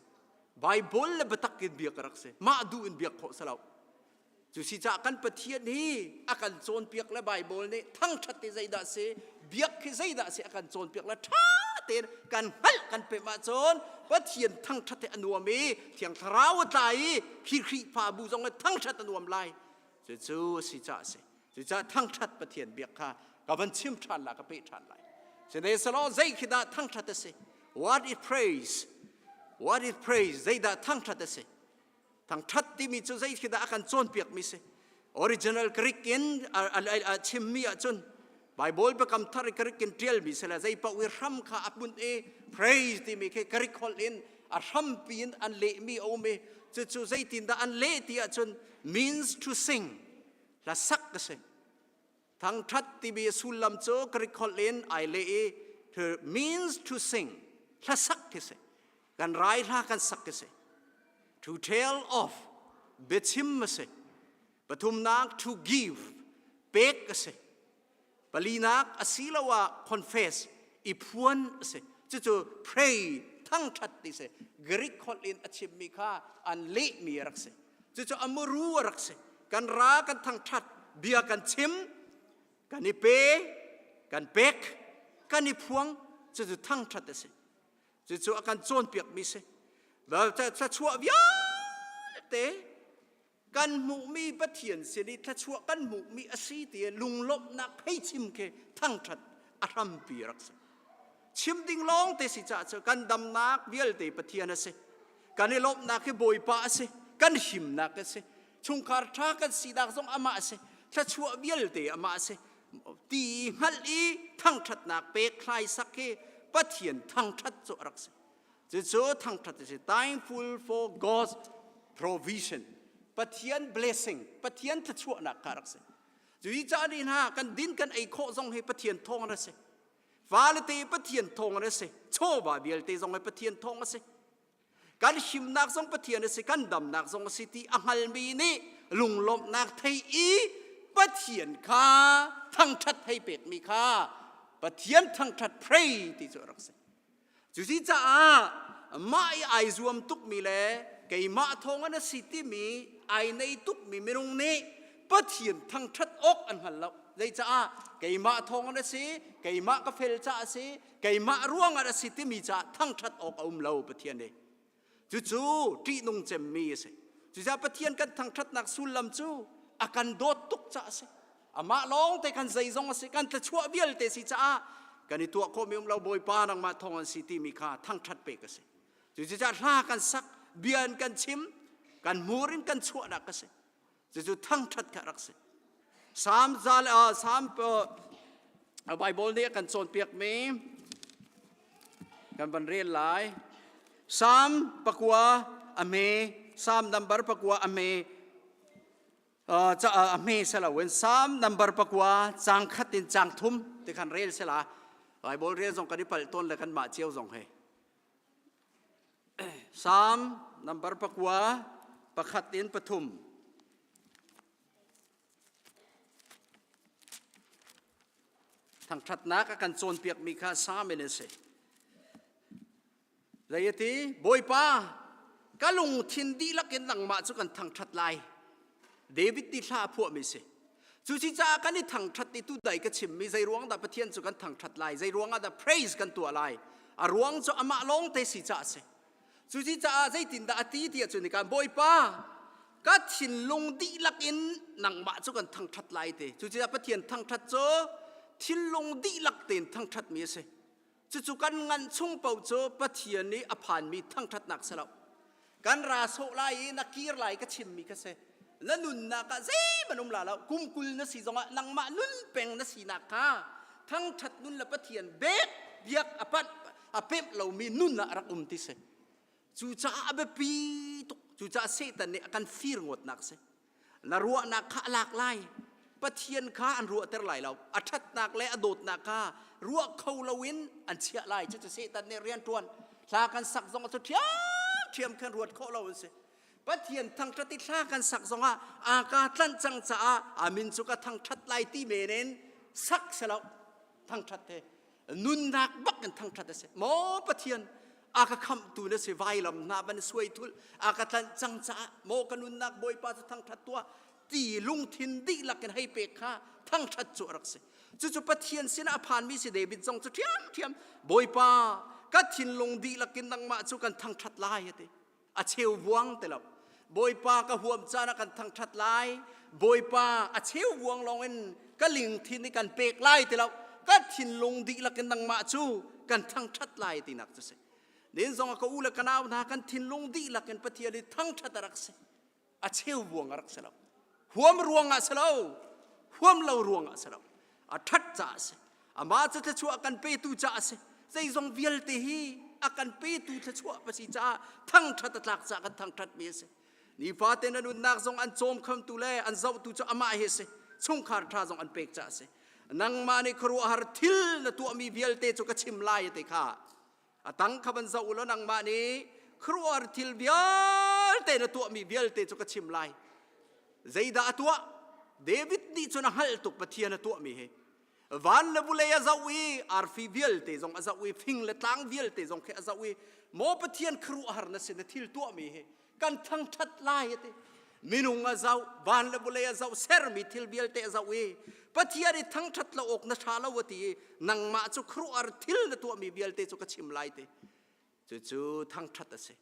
Bible le biatak in biak a rak si. Mah duh in biak khawh si lo. Cu si caah kan Pathian hi a kan cawnpiak le Bible nih thangṭhat hi zeidah si, biak hi zeidah si a kan cawnpiak le ṭha tein kan hngalh kan pemh ahcun Pathian thangṭhat hi a nuam i Thiang Thlarau a tla i khi Khrihfabu zong hi thangṭhat a nuam lai. Cucu a si caah a si. Cucaah thangṭhat Pathian biak kha ka van chim ṭhan la ka peh ṭhan lai. Sihmanhsehlaw zei khi dah thangṭhat a si? What is praise? What is praise? Zeidah thangṭhat a si? Thangṭhat timi cu zei khi dah a kan cawnpiakmi si? Original Greek in a chimmi ahcun. Bible biakam thar i Greek in ṭialmi si le zei paoh i hram kha a bunh i praise timi khi Greek holh in a hrampi in an lehmi a um i cucu zeitindah an leh ti ahcun means to sing hla sak a si. Thangṭhat timi a sullam cu Greek holh in ai leh i means to sing hla sak khi si. Kan rai hla kan sak khi si. To tell of biachim a si. Pathumnak to give pek a si. Palinak asiloah confess i phuan a si. Cucu pray thangṭhat ti si. Greek holh in a chimmi kha an lehmi a rak si. Cucu a muru a rak si. Kan ra kan thangṭhat, bia kan chim, kan i pe, kan pek, kan i phuang, cucu thangṭhat a si. Cucu a kan cawnpiakmi si. Thluachuah vialte kan hmuhmi Pathian sin i thluachuah kan hmuhmi a si ti lunglawmhnak hei chim khi thangṭhat a hrampi rak si. Chim ding lawng te si caah cu kan damnak vialte Pathian a si. Kan i lawmhnak hi Bawipa a si. Kan himnak a si. Chungkhar ṭha kan sinak zong amah a si. Thluachuah vialte amah a si. Ti hngalh i thangṭhatnak pek thlai sak hi Pathian thangṭhat cu a rak si. Cucu thangṭhat a si. Thankful for God's provision. Pathian blessing, Pathian thluachuahnak kha rak si. Cuhi ca ni hna kan din kan ei khawh zong hi Pathian thawng a si. Fale te Pathian thawng a si. Chawva vialte zong hi Pathian thawng a si. Kan himnak zong Pathian a si, kan damnak zong a si ti a hngalmi nih lunglawmhnak thei i Pathian kha thangṭhat hei pekmi kha Pathian thangṭhat pray ti cu a rak si. Cusi caah mah i ai zuam tukmi le keimah thawng an si timi ai nei tukmi minung nih Pathian thangṭhat awk an hngal lo. Zeicaah keimah thawng an si, keimah ka fel caah a si, keimah ruangah a si timi caah thangṭhat awk a um lo Pathian nih. Cucu ṭihnung cemmi a si. Cucaah Pathian kan thangṭhatnak sullam cu a kan dawt tuk caah a si. Amah lawng te kan zeizong a si, kan thluachuah vialte si caah kan i tuah khawhmi um lo Bawipa nangmah thawng an si timi kha thangṭhat pek a si. Cucaah hla kan sak, bia in kan chim, kan hmur in kan chuahnak a si. Cucu thangṭhat kha rak si. Psalm zal Psalm Bible nih a kan cawnpiakmi kan van rel lai. Psalm pakua a hme, Psalm number pakua a hme, a hme selo in Psalm number pakua cang khat in cang thum ti khan rel sela. Bible rel zong kan i palh tawn le kan mah cio zong he. Psalm number pakua pakhat in pathum. Thangṭhatnak a kan cawnpiakmi kha Psalm in a si. Zei a ti? Bawipa, ka lungthin dihlak in nangmah cu kan thangṭhat lai. David ti thla a phuahmi si. Cucicaah kan i thangṭhat i tudai ka chimmi zei ruang dah Pathian cu kan thangṭhat lai, zei ruangah dah praise kan tuah lai. A ruang cu amah lawng te si caah a si. Cucicaah zeitindah a ti ti ahcun kan Bawipa ka thinlung dihlak in nangmah cu kan thangṭhat lai ti. Cucaah Pathian thangṭhat cu thinlung dihlak tein thangṭhatmi a si. Cucu kan ngan chung paoh cu Pathian nih a phanmi thangṭhatnak si lo. Kan ra sawh lai i na kir lai ka chimmi kha si. Na nunnak ah zeihmanh um la lo. Kum 20 na si zongah nangmah nun peng na sinak kha thangṭhat nun le Pathian bek biak a panh a pemh lomi nun ah a rak um ti si. Cucaah a biapi tuk. Cucaah Satan nih a kan fir ngawtnak si. Na ruahnak kha a lak lai. Pathian kha an ruahter lai lo. A ṭhatnak le a dawtnak kha ruah kho loin an chiah lai. Cucu Satan nih rian ṭuan. Hla kan sak zong cu ṭhiamṭhiam khan ruat khawh lo an si. Pathian thangṭhat i thla kan sak zongah aa ka tlanh cang caah a min cu ka thangṭhat lai ti men in sak si lo. Thangṭhat he nunnak bak in thangṭhat a si maw Pathian a ka khamhtu na si vailam hna van suai thul a ka tlanh cang caah maw ka nunnak Bawipa cu thangṭhat tuah ti lungthin dihlak in hei pek kha thangṭhat cu a rak si cucu Pathian sinah a phanmi si David zong cu ṭhiamṭhiam Bawipa ka thinlung dihlak in nangmah cu kan thangṭhat lai a ti a cheu vuang ti lo bawipa ka huam caan ah kan thangṭhat lai bawipa a cheu vuang lawng in ka lingthin i kan pek lai ti lo ka thinlung dihlak in nangmah cu kan thangṭhat lai tinak cu si nin zong ka u le ka nau hna kan thinlung dihlak in Pathian i thangṭhat a rak si a cheu vuang a rak si lo huam ruang ah si lo huam lo ruang ah si lo. A ṭhat caah a si. Amah cu thluachuah a kan petu caah a si. Zeizong vialte hi a kan petu thluachuah pa si caah thangṭhat a tlak caah kan thangṭhatmi a si. Nifate na nunnak zong an cawm khamtu le an zohtu cu amah hi a si. Chungkhar ṭha zong an pek caah a si. Nangmah nih khuaruahhar thil na tuahmi vialte cu ka chim lai te kha. A tang kha van zoh u law nangmah nih khuaruahhar thil vialte na tuahmi vialte cu ka chim lai. Zeidah a tuah? David nih cun a hngalh tuk Pathian a tuahmi hi. Van le vulei a zoh i arfi vialte zong a zoh i fing le tlang vialte zong khi a zoh i maw Pathian khuaruahhar na si na thil tuahmi hi kan thangṭhat lai a ti. Minung a zoh, van le vulei a zoh, sermi thil vialte a zoh i Pathian i thangṭhat lo awk na ṭha lo a ti i nangmah cu khuaruahhar thil na tuahmi vialte cu ka chim lai ti. Cucu thangṭhat a si.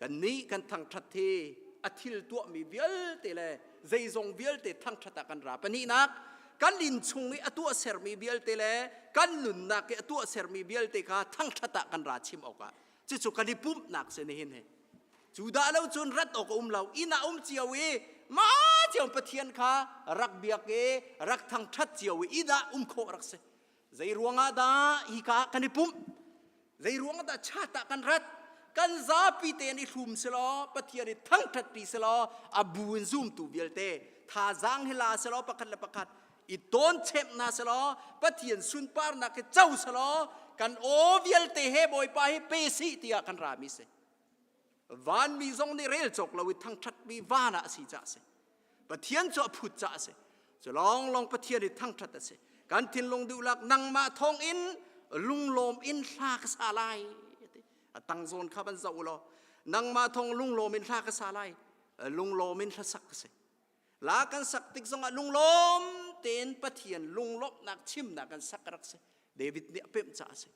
Kannih kan thangṭhat hi a thil tuahmi vialte le zeizong vialte thangṭhat ah kan ra. Pahnihnak, kan innchung i a tuahsermi vialte le kan nunnak i a tuahsermi vialte kha thangṭhat ah kan ra chim awkah cucu kan i pumhnak si nihin hi. Cu dah lo cun rat awk a um lo. Inn ah um cio i mah cio Pathian kha rak biak i rak thangṭhat cio i inn ah um khawh rak si. Zei ruangah dah hika ah kan i pumh? Zei ruangah dah chat ah kan rat? Kan zapi tein i hlum selaw, Pathian i thangṭhat pi selaw, a bu in zumtu vialte thazaang hi la selaw pakhat le pakhat i tawn chemh hna selaw, Pathian sunparnak hi co selaw, kan aw vialte he Bawipa hi pe sih tiah kan rami si. Vanmi zong nih rel cawk lo i thangṭhatmi van ah a si caah a si. Pathian cu a phut caah a si. Cu lawnglawng Pathian i thangṭhat a si. Kan thinlung duhlak nangmah thawng in lunglawm in hla ka sa lai. A tang zawn kha van zoh u law nangmah thawng lunglawm in hla ka sa lai. Lunglawm in hlasak ka si. La kan sak tik zongah lunglawm tein Pathian lunglawmhnak chimnak kan sak rak si. David nih a pemh caah a si.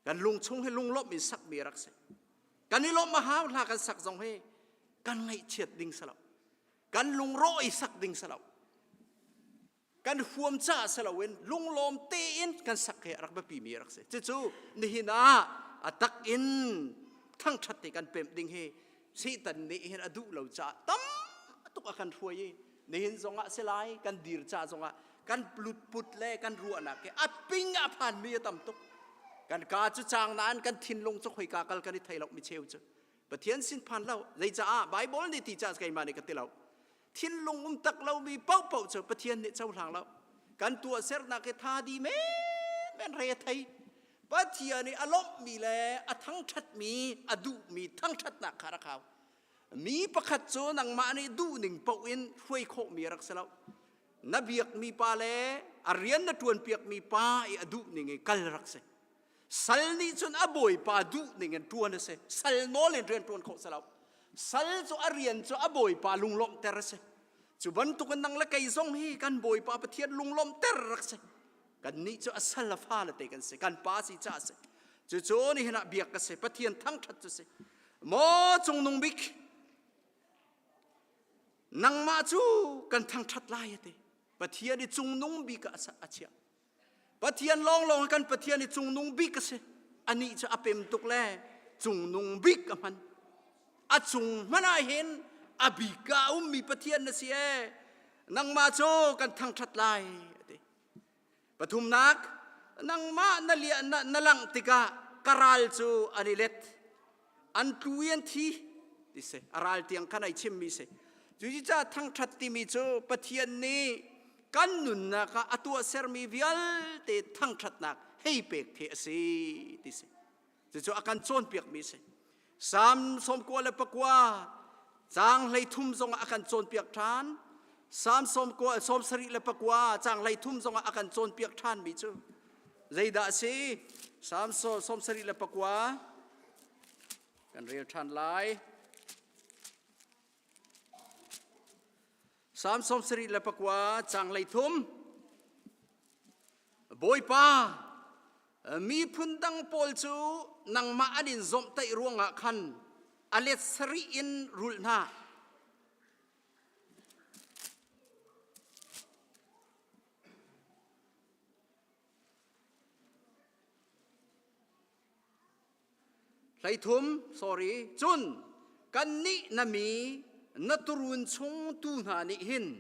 Kan lungchung hi lunglawmh in sakmi rak si. Kan i lawmh a hau hla kan sak zong hi kan ngaihchiat ding si lo. Kan lungrawh i sak ding si lo. Kan huam caah si loin lunglawm tein kan sak hi a rak biapi mi rak si. Cucu nihin ah a tak in thangṭhat te kan pemh ding hi Satan nih hin a duh lo caah tam tuk a kan hruai i nihin zongah si lai kan dir ca zongah kan lutput le kan ruahnak hi a ping a phanmi a tam tuk. Kan ka cu cang nain kan thinlung cu khoika kal kan i thei lo mi cheu cu. Pathian sin phan lo. Zeicaah Bible nih ti caah keimah nih ka ti lo. Thinlung um tak lomi paohpaoh cu Pathian nih cohlang lo. Kan tuahsernak hi tha di men re a thei. Pathian i a lawmhmi le a thangṭhatmi, a duhmi thangṭhatnak kha rak hau. Mi pakhat cu nangmah nih duhning paoh in hruai khawhmi a rak si lo. Na biakmi pa le a rian na ṭuanpiakmi pa i a duhning i kal rak si. Sal nih cun a bawipa duhning in ṭuan a si. Sal nawl in rian ṭuan khawh si lo. Sal cu a rian cu a bawipa lunglawmhter a si. Cu bantukin nang le kei zong hi kan bawipa Pathian lunglawmhter rak si. Kannih cu a sal a fale te kan si. Kan pa si caah a si. Cucu nihin ah biak ka si. Pathian thangṭhat cu si. Maw cungnung bik, nangmah cu kan thangṭhat lai a ti. Pathian i cungnung bik ah a chiah. Pathian lawnglawng kan Pathian i cungnung bik a si. Anih cu a pem tuk le cungnung bik a hman. A cung hmanh ah hin a bik ah a ummi Pathian na si ee. Nangmah cu kan thangṭhat lai a ti. Pathumnak, nangmah na, na, na langh tikah ka ral cu an i let. An tlu i an thi ti si. A ral tiang khan ai chimmi si. Cucaah thangṭhat timi cu Pathian nih kan nunnak ah a tuahsermi vialte thangṭhatnak hei pek khi a si ti si. Cucu a kan cawnpiakmi a si. Salm 99 caang 33 zongah a kan cawnpiak ṭhan. Salm 74 caang 33 zongah a kan cawnpiak ṭhanmi cu zeidah a si? Salm 74 kan rel ṭhan lai. Salm 74 caang 33 Bawipa miphun dang pawl cu nangmah an in zawmhtaih ruangah khan a let sarih in rulh hna. 33 sorry cun kannih na mi na turun chung tu hna nih hin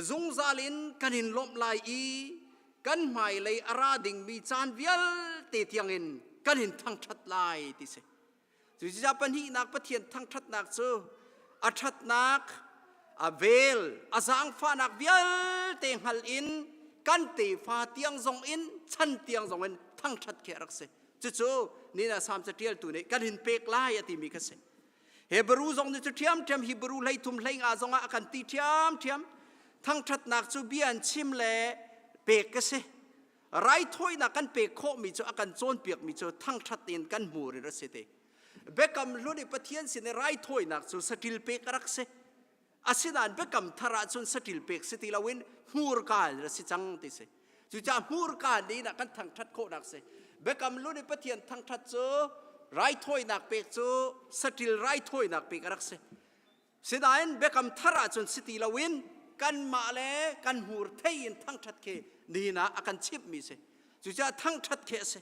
zungzal in kan in lawmh lai i. Kan hmailei a ra dingmi caan vialte tiangin kan in thangṭhat lai ti si. Cucaah pahnihnak Pathian thangṭhatnak cu a ṭhatnak, a vel, a zaangfahnak vialte hngal in kan tefa tiang zong in chan tiang zong in thangṭhat khi a rak si. Cucu nina Salm caṭialtu nih kan in pek lai a timi kha si. Hebrew zong nih cu ṭhiamṭhiam Hebrew 13 hleinga zongah a kan ti ṭhiamṭhiam. Thangṭhatnak cu bia an chim le pek ka si. Raithawinak kan pek khawhmi cu a kan cawnpiakmi cu thangṭhat in kan hmur in a si te. Biakam hlun i Pathian sin i raithawinak cu saṭil pek a rak si. Asinain biakam thar ahcun saṭil pek si ti loin hmurka in a si cang ti si. Cucaah hmurka nih ah kan thangṭhat khawhnak si. Biakam hlun i Pathian thangṭhat cu raithawinak pek cu saṭil raithawinak pek a rak si. Sinain biakam thar ahcun si ti loin kanmah le kan hmur thei in thangṭhat khi nihin ah a kan chimhmi si. Cucaah thangṭhat khi a si.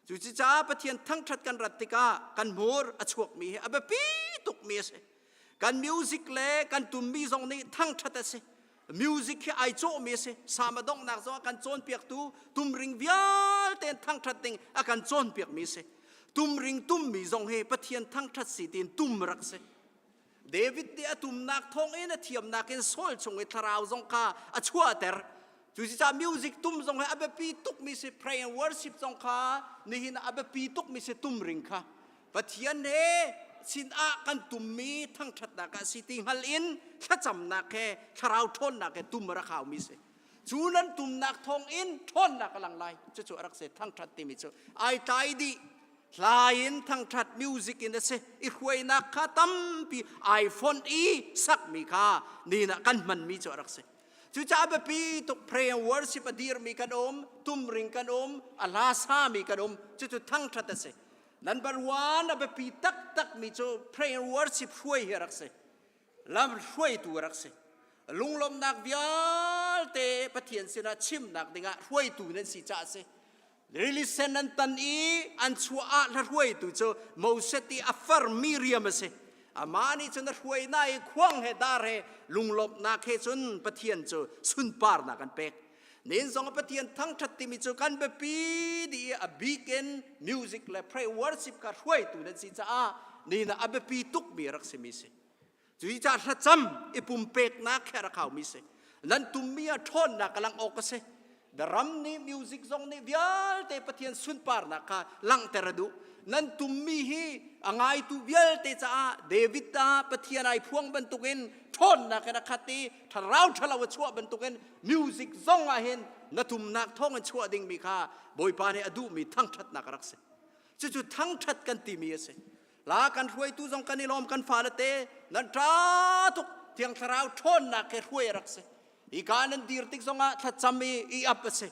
Cucaah Pathian thangṭhat kan rat tikah kan hmur a chuakmi hi a biapi tukmi a si. Kan music le kan tummi zong nih thangṭhat a si. Music hi ai cawhmi a si. Sama donghnak zong a kan cawnpiaktu tumring vialte in thangṭhat ding a kan cawnpiakmi a si. Tumring tummi zong hi Pathian thangṭhat si tiin tum rak si. David nih a tumnak thawngin a thiamnak in Saul chung i thlarau zong kha a chuahter. Cucaah music tum zong hi a biapi tukmi si pray and worship zong kha nihin ah a biapi tukmi si tumring kha Pathian he sin ah kan tummi thangṭhatnak ah si ti hngal in thlacamnak he thlarau ṭhawnnak he tum a rak haumi si. Cu nan tumnak thawngin ṭhawnnak a lang lai. Cucu a rak si thangṭhat timi cu ai tlai dih. Hla in thangṭhat music in a si i hruainak kha tampi ai fonh i sakmi kha ni ah kan hmanmi cu a rak si. Cucaah biapi tuk pray and worship a dirmi kan um, tumring kan um, a hla sami kan um, cucu thangṭhat a si. Number one a biapi taktakmi cu pray and worship hruai hi a rak si. Lam hruaitu a rak si. Lunglawmhnak vialte Pathian sinah chimnak dingah hruaitu nan si caah a si. Rili sen an tan i an chuah ah hlahruaitu cu Moses i a far Miriam a si. Amah nih cun a hruai hna i khuang he dar he lunglawmhnak he cun Pathian cu sunparnak an pek. Nin zong Pathian thangṭhat timi cu kan biapi dih i a bik in music le pray worship kha hruaitu nan si caah ni ah a biapi tukmi a rak simi si. Cuicaah thlacam i pumpeknak he rak haumi si. Nan tummi ah ṭhawnnak a langh awk a si. The ram nih music zong nih vialte Pathian sunparnak kha langhter a duh. Nan tummi hi a ngaitu vialte caah David ah Pathian ai phuang bantukin ṭhawnnak in a khat i thlarau ṭhalo a chuah bantukin music zong ah hin na tumnak thawng in chuah dingmi kha Bawipa nih a duhmi thangṭhatnak a rak si. Cucu thangṭhat kan timi a si. La kan hruaitu zong kan i lawm kan fale te nan ṭa tuk thiang thlarau ṭhawnnak he hruai a rak si hika nan dir tik zongah thlacam i i ap a si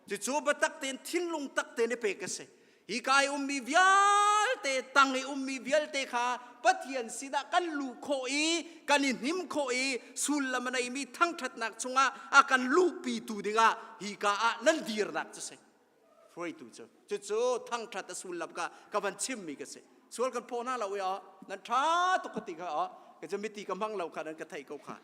cucu biatak tein thinlung tak tein i pek a si hika i ummi vialte tang i ummi vialte kha Pathian sinah kan luh khawh i kan i hnim khawh i sullam a neimi thangṭhatnak chungah a kan luhpitu dingah hika ah nan dirnak cu si hruaitu cu cucu thangṭhat a sullam ka ka van chimmi ka si sual kan phaw hna lo i nan ṭha tuk ka ti kha ka cu miti ka hmang lo kha nan ka theih ko kha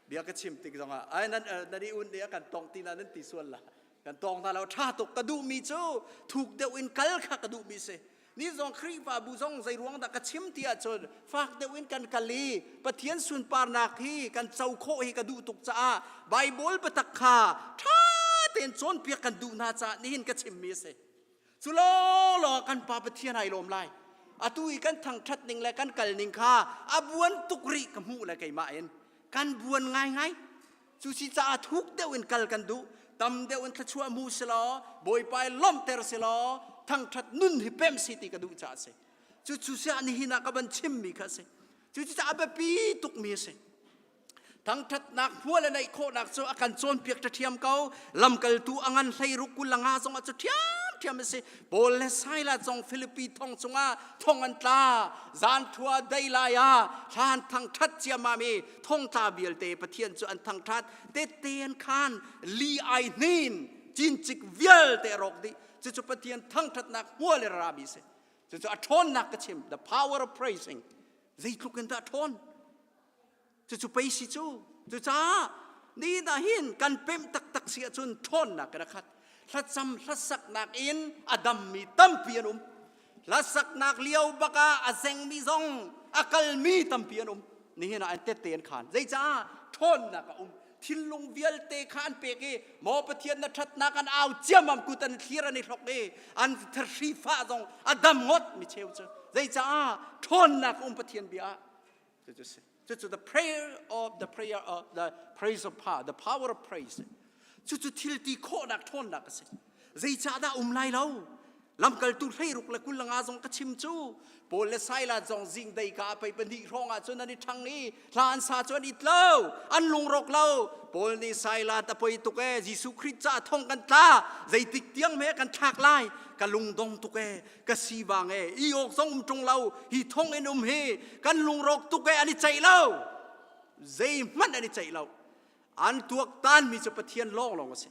bia ka chim tik zongah ai nan nan i un nih a kan tong ti na nan ti sual la kan tong hna lo ṭha tuk ka duhmi cu thuk deuh in kal kha ka duhmi si Ni zong Khrihfabu zong zei ruang dah ka chim ti ahcun fak deuh in kan kal i Pathian sunparnak hi kan co khawh hi ka duh tuk caah Baibal biatak kha ṭha tein cawnpiak kan duh hna caah nihin ka chimmi a si. Cu lawnglawng ah kan Pa Pathian ai lawm lai. Atu i kan thangṭhat ning le kan kal ning kha a buan tuk rih ka hmuh le keimah in kan buan ngaingai. Cu si caah thuk deuh in kal kan duh. Tam deuh in thluachuah hmu si law, Bawipa i lawmhter si law, thangṭhat nun hi pem si ti ka duh caah a si. Cu cu siah nihin ah ka van chimmi kha a si. Cu caah a biapi tukmi a si. Thangṭhatnak hmual a neih khawhnak cu a kan cawnpiak ṭhiam ko. Lamkaltu a ngan 16 25 zong ah cu ṭhiamṭhiam a si. Paul le Silas zong Filipi thong chungah thong an tla. Zan thua dei lai ah thlan thangṭhat ciammam i thongtla vialte Pathian cu an thangṭhat tette an khan li ai hnin cincik vialte a rawk dih cucu Pathian thangṭhatnak hmual in a rami si cucu a ṭhawnnak ka chim the power of praising zeitluk in dah a ṭhawn cucu pei si cu cucaah ni na hin kan pemh taktak si ahcun ṭhawnnak in a khat. Thlacam hlasaknak in a dammi tampi an um. Hlasaknak lio bak ah a zengmi zong a kalmi tampi an um. Nihin ah an tette an khan. Zeicah ṭhawnnak a um. Thinlung vialte kha an pek i maw Pathian na ṭhatnak an au ciammam kut an thlir an i hlok i an thahri fah zong a dam ngawt mi cheu cu. Zeicah ṭhawnnak um Pathian bia ah. Cucu si. Cucu the prayer of the prayer of the praise of power, the power of praise. Cucu thil ti khawhnak ṭhawnnak a si. Zeicahdah um lai lo? Lamkaltu hleiruk le kul nga zong ka chim cu Paul le Silas zong zing dei ka pei pahnih hrawng ah cun an i ṭhang i hla an sa cu an it lo an lungrawk lo Paul nih Silas a poi tuk e Jesuh Khrih ca thong kan tla zeitik tiang me kan thlak lai ka lungdong tuk e ka si bang e i awk zong um ṭung lo hi thong in um hi kan lungrawk tuk e an i ceih lo zeihmanh an i ceih lo an tuaktan mi cu Pathian lawnglawng a si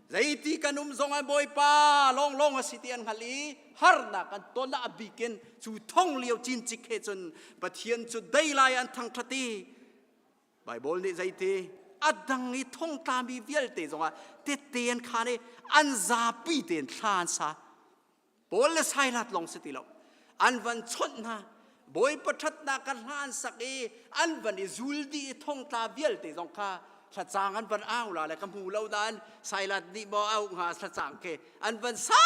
zeiti kan um zong ah Bawipa lawnglawng a si ti an hngalh i harnak an ton a bikin cu thong lio cincik he cun Pathian cu dei lai an thangṭhat i Baibal nih zeiti a dang i thongtlami vialte zongah tette an khan i an zapi tein thla an sa Paul le Silas lawng si ti lo. An van chawnh hna. Bawipa ṭhatnak kha hla an sak i an van i zul dih i thongtla vialte zong kha thlacang an van au la le ka hmu lo nain Silas nih maw au hnga thlacang ke an van sa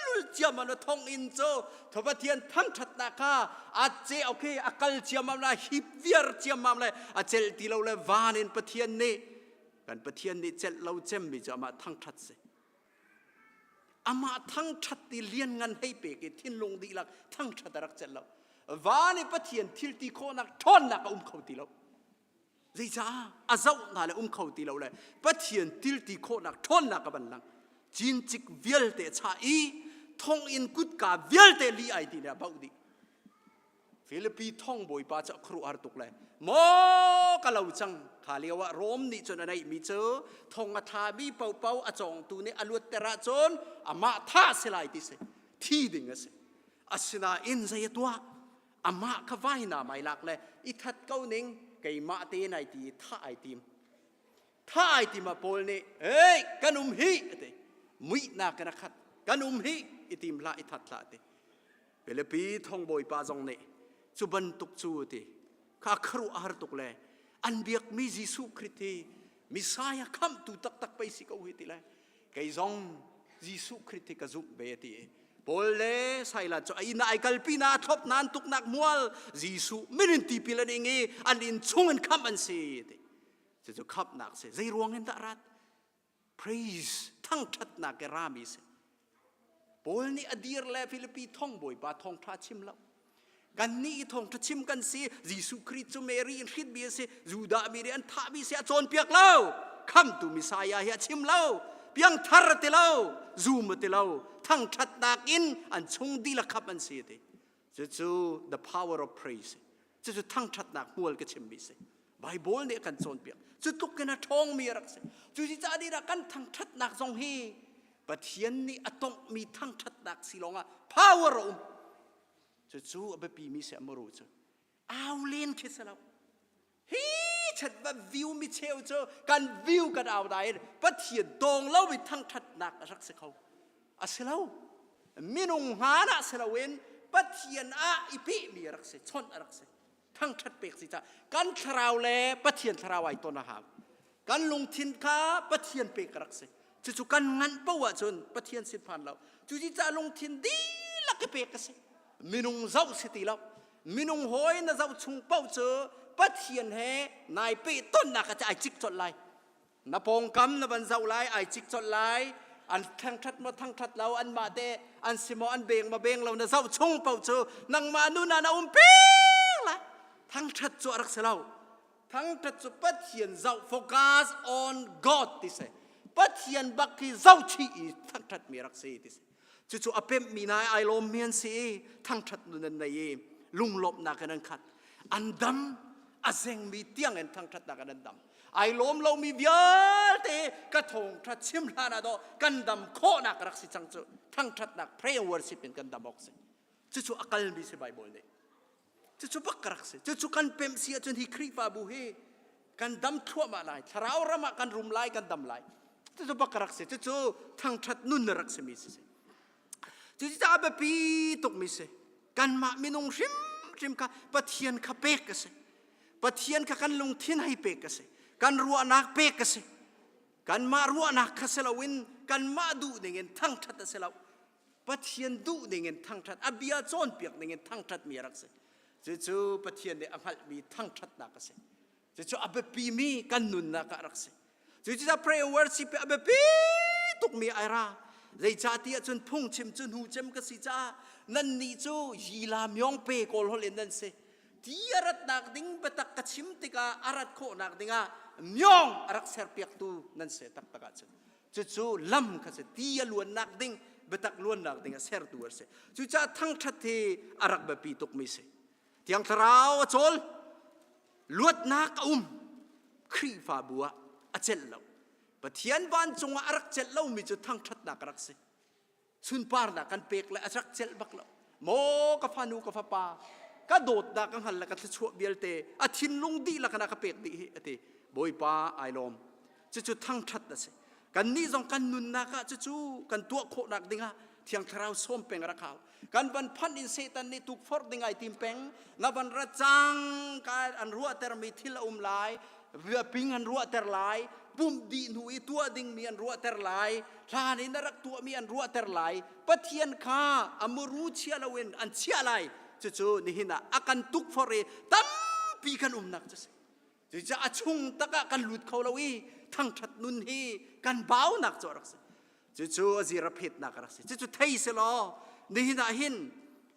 lul ciammam na thong in cu tho Pathian thangṭhatnak kha a ce okay a kal ciammam la hip viar ciammam le a celh ti lo le van in Pathian nih kan Pathian nih celh lo cemmi cu amah thangṭhat si Amah thangṭhat ti lianngan hei pek i thinlung dihlak thangṭhat a rak celh lo. Van i Pathian thil ti khawhnak ṭhawnnak a um kho ti lo. Zeicah a zoh hna le um kho ti lo le Pathian thil ti khawhnak ṭhawnnak a van lang. Cincik vialte a chah i thonginn kutka vialte li ai ti le a bauh dih. Filipi thong bawipa cu a khuaruahhar tuk le maw ka lo cang kha lio ah Rom nih cun a neihmi cu thong a thlami paohpaoh a cawngtu nih a luatter ahcun amah thah si lai ti si thi ding a si asinain zei a tuah amah kha vainam ai lak le i that ko ning keimah te nai ti thah ai tim thah ai tim ah Paul nih hey kan um hi ati muihnak in a khat kan um hi i tim hlah i that hlah ti Filipi thongbawipa zong nih cu bantuk cu ti kha kharuah a har tuk le an biakmi Jesuh Khrist hi Messiah khamhtu taktak pei si ko hi ti le kei zong Jesuh Khrist hi ka zumh ve ti Paul le Silas cu a inn ah ai kalpi na a thlop nan tuknak mual Jesuh min in tipil an ing i an inn chung in khamh an si ti cucu khamhnak si zei ruang in dah rat praise thangṭhatnak ke rami si Paul nih a dir le Filipi thong bawipa thawngṭha chim lo kannih i thawngṭha chim kan si Jesuh Khrih cu Mary in hrinmi a si Judah mi nih an thahmi si a cawnpiak lo khamtu Messiah hi a chim lo piangthar a ti lo zum a ti lo thangṭhatnak in an chung dihlak khamh an si ti cucu the power of praise cucu thangṭhatnak hmual ka chimmi si Bible nih a kan cawnpiak cu tluk in a ṭhawngmi a rak si cu si caah nih kan thangṭhatnak zong hi Pathian nih a tonghmi thangṭhatnak si lawngah power a um cucu a biapimi si amaru cu au len khi si lo hi chat va view mi cheu cu kan view kan au nain Pathian dawng lo mi thangṭhatnak a rak si kho a si lo minung hmaan ah si loin Pathian ah i pehmi a rak si chawnh a rak si thangṭhat pek si ca kan thlarau le Pathian thlarau ai ton a hau kan lungthin kha Pathian pek a rak si cucu kan nganh poh ahcun Pathian sin phan lo cuci ca lungthin dihlak i pek a si minung zoh si ti lo minung hawi na zoh chung paoh cu Pathian he nai peh tonnak ah ai cik colh lai na pawngkam na van zoh lai ai cik colh lai an thangthat maw thangthat lo an mah te an si maw an beng maw beng lo na zoh chung paoh cu nangmah nun ah na um peng lai thangthat cu a rak si lo thangthat cu Pathian zoh focus on God ti si Pathian bak hi zoh chih i thangthat mi rak si ti si cucu a pemhmi na ai lawmmi an si i thangṭhat nun an nei i lunglawmhnak in an khat an dam a zengmi tiang in thangṭhatnak in an dam ai lawm lomi vialte ka thawngṭha chim hlan ah dawh kan dam khawhnak rak si cang cu thangṭhatnak pray and worship in kan dam awk si cucu a kalmi si Bible nih cucu bak ka rak si cucu kan pemh si ahcun hi Khrihfabu hi kan dam thluahmah lai thlarau ram ah kan rum lai kan dam lai. Cucu bak ka rak si. Cucu thangṭhat nun na rak simi si. Cucaah a biapi tukmi si. Kanmah minung hrimhrim kha Pathian kha pek a si. Pathian kha kan lungthin hei pek a si. Kan ruahnak pek a si. Kanmah ruahnak kha si loin kanmah duh dingin thangṭhat a si lo. Pathian duh dingin thangṭhat, a bia cawnpiak dingin thangṭhatmi a rak si. Cucu Pathian nih a hngalhmi thangṭhatnak a si. Cucu a biapimi kan nunnak ah a rak si. Cucaah prayer worship a biapi tukmi ai ra. Zeicahtiah ahcun phungchim cu hnu cem ka si caah nannih cu yila myong pe kawl holh in nan si. Ti a ratnak ding biatak ka chim tikah a rat khawhnak dingah myong a rak serpiaktu nan si taktak ahcun. Cucu lam kha si ti a luannak ding biatak luannak ding a sertu a si. Cucaah thangṭhat hi a rak biapi tukmi si. Thiang Thlarau a cawl. Luatnak a um. Khrihfabu ah a celh lo. Pathian vancung ah a rak celh lomi cu thangṭhatnak a rak si. Sunparnak kan pek le a rak celh bak lo. Maw ka fanu ka fapa, ka dawtnak ka hngal le ka thluachuah vialte a thinlung dihlak in a ka pek dih hi a ti. Bawipa ai lawm. Cucu thangṭhat a si. Kannih zong kan nunnak ah cucu kan tuah khawhnak dingah Thiang Thlarau sawm peng a rak hau. Kan van phanh in Satan nih tukforh ding ai tim peng. Na van ra cang ka an ruahtermi thil a um lai. Ping an ruahter lai. Pumh dih hnu i tuah dingmi an ruahter lai. Hlan in a rak tuahmi an ruahter lai. Pathian kha a muru chia loin an chiah lai. Cucu nihin ah a kan tukforh i tampi kan umnak cu si. Cucaah a chung tak ah kan lut kho lo i thangṭhat nun hi kan baunak cu a rak si. Cucu a zir a phetnak a rak si. Cucu thei selaw nihin ah hin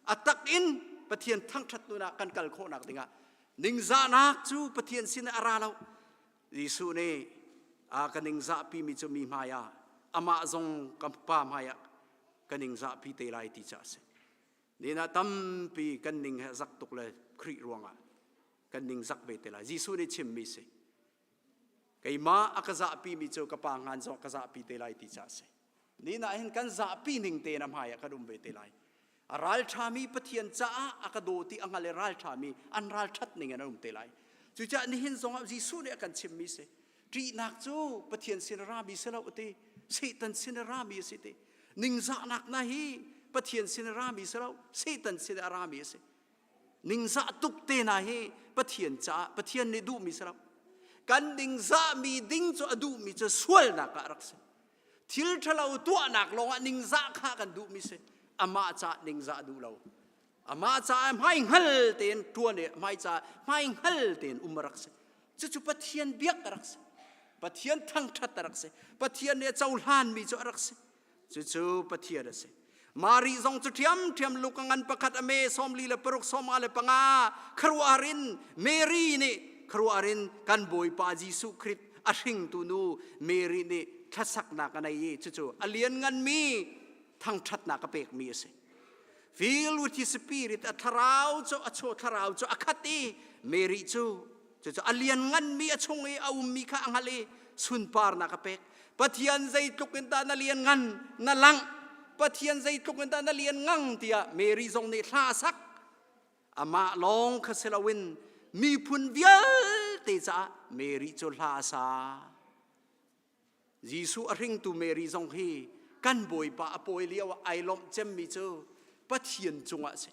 a tak in Pathian thangṭhat nun ah kan kal khawhnak dingah ningzahnak cu Pathian sin ah a ra lo. Jesuh nih a ka ningzahpimi cu mi hmai ah amah zong ka pa hmai ah ka ningzahpi te lai ti cu a si. Nihin ah tampi kan ning he zak tuk le Khrih ruangah kan ningzak ve te lai. Jesuh nih chimmi si. Keimah a ka zahpimi cu ka pa ngan zong ka zahpi te lai ti ca a si. Ni ah hin kan zahpi ning tein a hmai ah kan um ve te lai. A ralṭhami Pathian caah a ka daw ti a hngal i ralṭhami an ralṭhat ning in an um te lai. Cucaah nihin zongah Jesuh nih a kan chimmi si. Ṭihnak cu Pathian sin a rami si lo ti. Satan sin a rami a si ti. Ningzahnak na hi Pathian sin a rami si lo, Satan sin a rami a si. Ningzah tuk te hna hi Pathian caah Pathian nih duhmi si lo. Kan ningzahmi ding cu a duhmi cu sualnak ah rak si. Thil ṭhalo tuahnak lawngah ningzah kha kan duhmi si. Amah caah ningzah duh lo. Amah caah hmaihngal tein ṭuan i hmai caah hmaihngal tein um a rak si. Cucu Pathian biak a rak si. Pathian thangṭhat a rak si. Pathian nih a cohlanmi cu a rak si. Cucu Pathian a si. Mari zong cu ṭhiamṭhiam luk a ngan pakhat a me 46 55 khuaruahhar in Mary nih khuaruahhar in kan Bawipa Jesuh Khrih a hringtu nu Mary nih thlasaknak a nei i cucu a liannganmi thangṭhatnak a pekmi a si. Filled with his spirit a thlarau cu a chaw thlarau cu a khat i Mary cu Cucu a liannganmi a chung i a ummi kha a hngalh i sunparnak a pek. Pathian zeitluk in dah na lianngan, na langh. Pathian zeitluk in dah na lianngang tiah Mary zong nih hla a sak. Amah lawng kha si loin miphun vialte caah Mary cu hla a sa. Jesuh a hringtu Mary zong hi kan Bawipa a pawi lio ah ai lawmh cemmi cu Pathian cungah a si.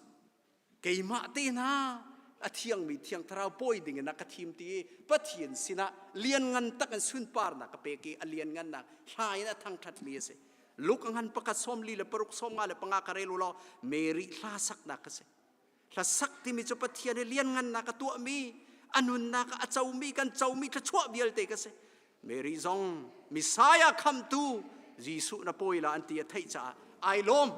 Keimah te hna a thiangmi thiang thlarau pawi ding in a ka thim ti i Pathian sinah lianngan tak in sunparnak ka pek i a lianngannak hla in a thangṭhatmi a si. Luke a ngan pakhat 46 55 ka rel u law Mary hla saknak a si. Hlasak timi cu Pathian i lianngannak a tuahmi, a nunnak a comi, kan comi thluachuah vialte ka si. Mary zong Messiah khamtu Jesuh na pawi la an ti a theih caah ai lawm.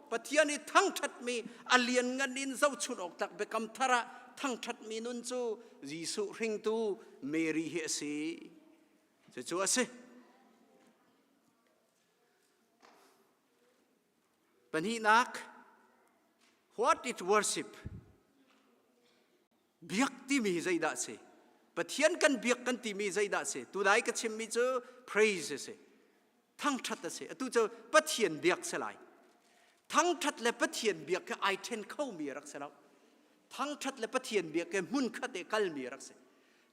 Pathian i thangṭhatmi a lianngan in zohchun awk tlak biakam thar ah thangṭhatmi nun cu Jesuh hringtu Mary hi a si. Cucu a si. Pahnihnak, what is worship? Biak timi hi zeidah a si? Pathian kan biak kan timi zeidah a si? Tunai ka chimmi cu praise a si. Thangṭhat a si. Atu cu Pathian biak si lai. Thangṭhat le Pathian biak hi ai ṭhen khomi a rak si lo. Thangṭhat le Pathian biak hi hmunkhat i kalmi a rak si.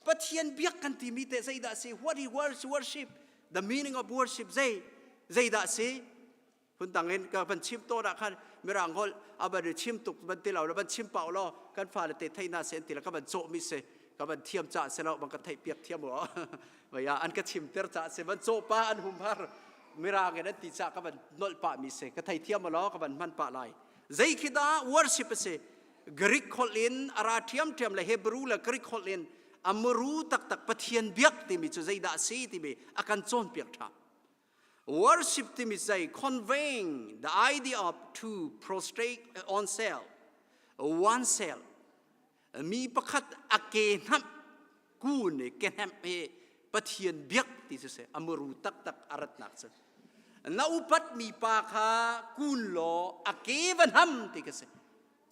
Pathian biak kan timi te zeidah a si? What is worship? The meaning of worship zei zeidah si? Phundang in ka van chim tawn ah khan mirang holh a van i chim tuk van ti lo le van chim pau law kan fale te thei hna sen ti le ka van cawh mi si ka van thiam ca si lo van ka theih piak thiam u vaya an ka chim ter ca si van cawh pa an hum har mirang in an ti ca ka van nolh pah mi si ka thei thiam law ka van hman pah lai zei khi dah worship a si Greek holh in a ra ṭhiamṭhiam le Hebrew le Greek holh in a muru taktak Pathian biak timi cu zeidah a si timi a kan cawnpiak ṭha. Worship timi zei conveying the idea of to prostrate oneself, oneself. Mi pakhat a ke hnamh kun i ke hnemh hi Pathian biak ti cu si a muru taktak a ratnak cu. Na upat mi pa kha kun law a ke va hnam ti ka si.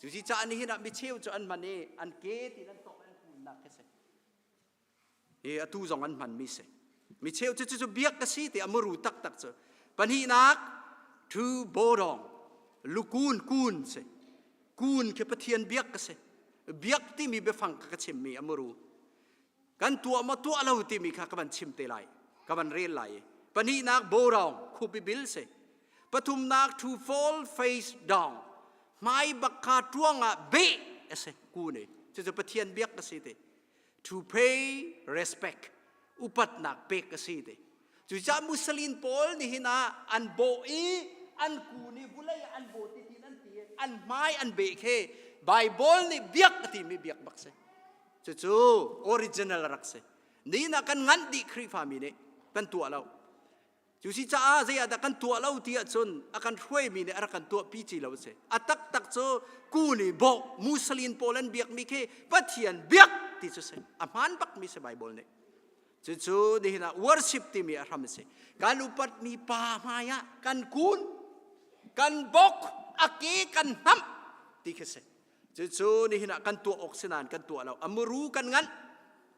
Cu si caah nihin ah micheu cu an hman i an ke ti an tawk an kunnak khi si. Hi atu zong an hmanmi si. Micheu cu cu biak ka si ti a muru taktak cu. Pahnihnak thu bodong lukun kun si. Kun khi Pathian biak ka si. Biak timi biafang ka ka chimmi a muru. Kan tuah maw tuah lo timi kha ka van chim te lai. Ka van rel lai. Pahnihnak bodong khupi bil si. Pathumnak to fall face down. Hmai bak kha tuang ah beh a si ku ne. Cucu Pathian biak ka si te. To pay respect. Upatnak pek ka si te. Cucaah Muslim pawl nihin ah an bawh i an kun i vulei ah an bawh ti tin an ti i an hmai an beh khi Bible nih biak a timi biak bak si. Cucu original rak si. Nihin ah kan nganh dih Khrihfami nih kan tuah lo. Cu si caah zei ah dah kan tuah lo ti ahcun a kan hruaimi nih a rak kan tuahpi ci lo a si. A taktak cu kuli bawh Muslim pawl an biakmi khi Pathian biak ti cu si. A hmaan bakmi si Bible nih. Cucu nihin ah worship timi a hram a si. Kan upatmi pa hmai ah kan kun, kan bok, a ke kan hnamh ti khi si. Cucu nihin ah kan tuah awk si nain kan tuah lo. A muru kan nganh.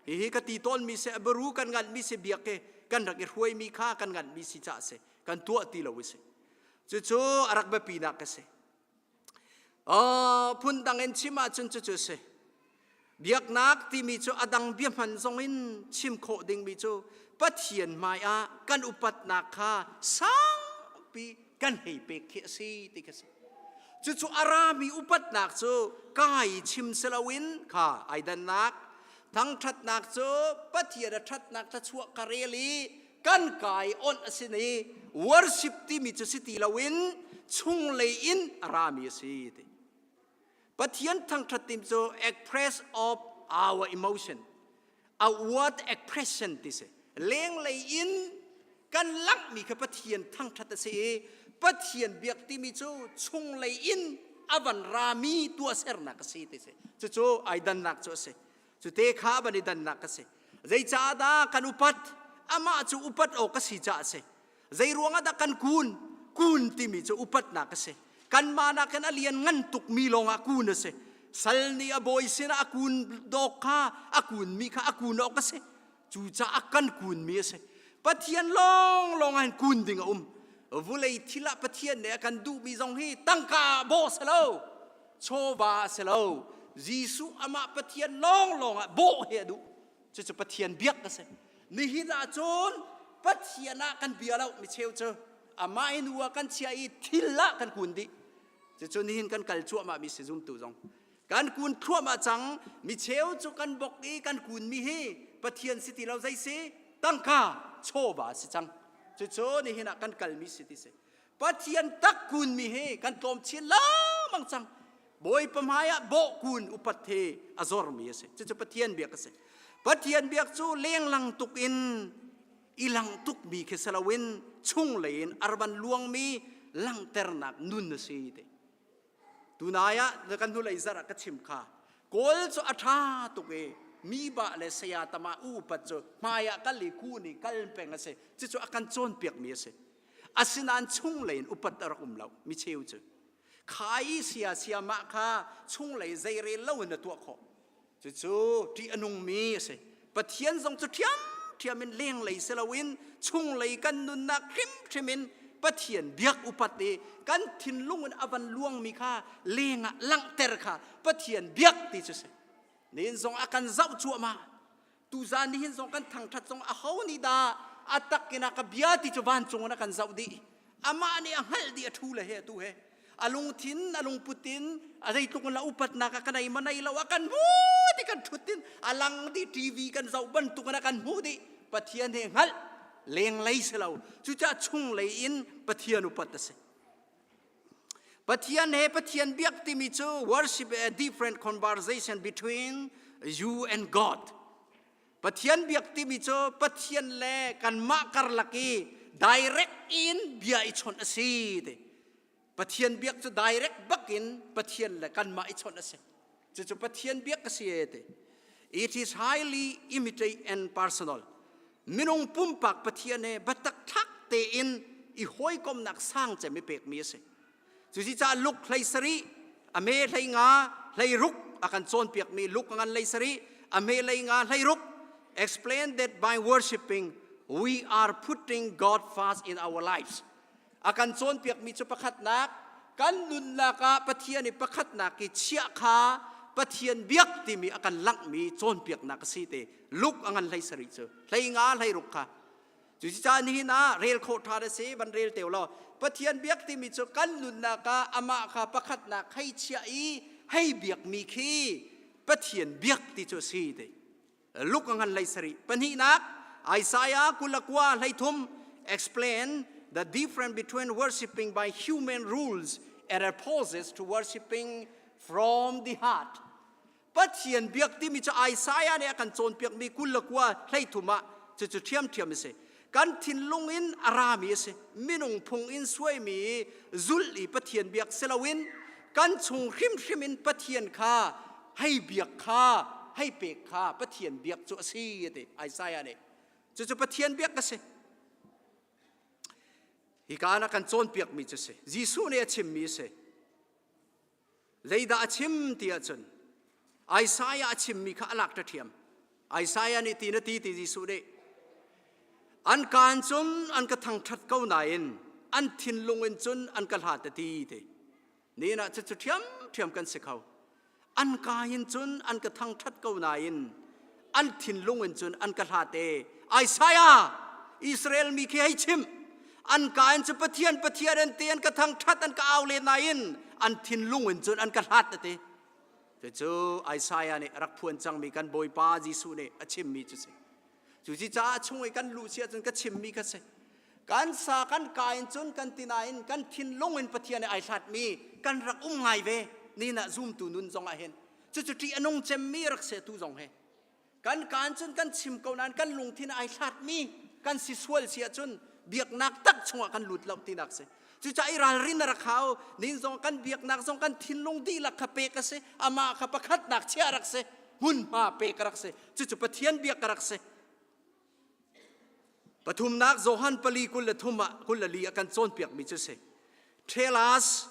Hihi ka ti tawnmi si, a muru kan nganhmi si biak hi kan rak i hruaimi kha kan nganhmi si caah si. Kan tuah ti lo a si. Cucu a rak biapinak a si. Phundang in chim ahcun cucu a si. Biaknak timi cu a dang bia hman zong in chim khawh dingmi cu Pathian hmai ah kan upatnak kha sangpi kan hei pek khi a si ti khi a si. Cucu a rami upatnak cu kai chim si loin kha ai dannak thangṭhatnak cu Pathian a ṭhatnak thluachuah ka rel i kan kai onh a si ni worship timi cu si ti loin chunglei in a rami a si ti. Pathian thangṭhat tim cu express of our emotion outward expression ti si lenglei in kan langhmi kha Pathian thangṭhat a si i Pathian biak timi cu chunglei in a van rami tuahsernak a si ti si cucu ai dannak cu a si cu te kha van i dannak a si zeicaah dah kan upat amah cu upat awk a si caah a si zei ruangah dah kan kun kun timi cu upatnak a si kanmah nakin a lian ngan tukmi lawngah kun a si sal nih a bawi sinah a kun dawk kha a kunmi kha a kun awk a si cucaah kan kunmi a si pathian lawng lawng ah hin kun ding a um vulei thil ah pathian nih a kan duhmi zong hi tangka bawh si lo chawva si lo Jesuh amah Pathian lawng lawng ah bawh hi a duh cucu Pathian biak a si nihin ah cun Pathian ah kan bia lo micheu cu amah in u ah kan chia i thil ah kan kun dih cucu nihin kan kal cuahmah mi si zumtu zong kan kun thluahmah cang micheu cu kan bok i kan kun mi hi Pathian si ti lo zei si tangka chawva si cang cucu nihin ah kan kal mi si ti si Pathian tak kun mi hi kan tlawm chin lengmang cang. Bawipa hmai ah bawh kun upat hi a zormi a si. Cucu Pathian biak a si. Pathian biak cu lenglang tuk in i lang tukmi khi si loin chunglei in arvan luangmi langhternak nun a si ti. Tunai ah kan hnulei zarh ah ka chim kha Kawl cu a ṭha tuk i mi ba le saya tama u upat cu hmai ah kal i kun i kal peng a si. Cucu a kan cawnpiakmi a si. Asinain chunglei in upat a rak um lo mi cheu cu. Kha i sia sia mah kha chunglei zeirel lo in a tuah khawh. Cucu ṭih a nungmi a si. Pathian zong cu ṭhiamṭhiam in lenglei si loin chunglei kan nunnak hrimhrim in Pathian biak upat i kan thinlung in a van luangmi kha lengah langhter kha Pathian biak ti cu si. Nihin zong a kan zoh cuahmah. Tuzaan nihin zong kan thangṭhat zong aho nih dah? A tak in a ka bia ti cu vancung in a kan zoh dih. Amah nih a hngalh dih a thu le he atu he. A lungthin, a lungput in a zeitluk in la upatnak a ka nei ma nei lo a kan hmu ti kan thut in a lang dih TV kan zoh bantuk in a kan hmuh dih. Pathian he hngalh lenglei si lo. Cucaah chunglei in Pathian upat a si. Pathian he Pathian biak timi cu worship a different conversation between you and God. Pathian biak timi cu Pathian le kanmah karlak i direct in bia i chawnh a si ti. Pathian biak cu direct bak in Pathian le kanmah i chawnh a si. Cucu Pathian biak a si e ti. It is highly immediate and personal. Minung pumpak Pathian he biatak thlak tein i hawikomnak sang cem i pekmi a si. Cuci caah Luke hlei sarih, a me hlei nga, hlei ruk a kan cawnpiakmi Luke a ngan hlei sarih, a me hlei nga, hlei ruk explain that by worshiping we are putting God first in our lives. A kan cawnpiakmi cu pakhatnak kan nunnak ah Pathian i pakhatnak i chiah kha Pathian biak timi a kan langhmi cawnpiaknak a si te. Luke a ngan hlei sarih cu hlei nga hlei ruk kha. Cucaah nihin ah rel khawh ṭha na si van rel teo law Pathian biak timi cu kan nunnak ah amah kha pakhatnak hei chiah i hei biakmi khi Pathian biak ti cu a si ti. Luke a ngan hlei sarih. Pahnihnak Isaiah 29 hlei thum explain the difference between worshiping by human rules and opposed to worshiping from the heart. Pathian biak timi cu Isaiah nih a kan cawnpiakmi 29 hleithum ah cucu ṭhiamṭhiam a si. Kan thinlung in a rami a si. Minung phung in suaimi zulh i Pathian biak si loin kan chung hrimhrim in Pathian kha hei biak kha hei pek kha Pathian biak cu a si a ti Isaiah nih. Cucu Pathian biak a si. Hika ah kan cawnpiakmi cu a si. Jesuh nih a chimmi a si. Zeidah a chim ti ahcun Isaiah a chimmi kha a lak ṭhiam. Isaiah nih ti na ti ti Jesuh nih an kaan cun an ka thangṭhat ko nain an thinlung in cun an ka hlat a ti ti. Nihin ah cucu ṭhiamṭhiam kan si kho. An ka in cun an ka thangṭhat ko nain an thinlung in cun an ka hlat e. Isaiah, Israel mi khi hei chim. An ka in cu Pathian Pathian an ti an ka thangṭhat an ka au len nain an thinlung in cun an ka hlat a ti. Cucu Isaiah nih a rak phuan cangmi kan Bawipa Jesuh nih a chimmi cu si. Cuci caah chung i kan luh si ahcun ka chimmi kha si. Kan sa kan ka in cun kan ti nain kan thinlung in Pathian i ai hlatmi kan rak um ngai ve. Ni ah zumtu nun zong ah hin. Cucu ṭih a nung cemmi rak se tu zong he. Kan kaan cun kan chim ko nain kan lungthin ai hlatmi kan si sual si ahcun biaknak tak chungah kan lut lo tinak si. Cucaah i ralrin a rak hau. Nin zong kan biaknak zong kan thinlung dihlak kha pek a si. Amah kha pakhatnak chiah rak si. Hmunhma pek a rak si. Cucu Pathian biak a rak si. Pathumnak Johan pali 23 ah 24 a kan cawnpiakmi cu si. Tell us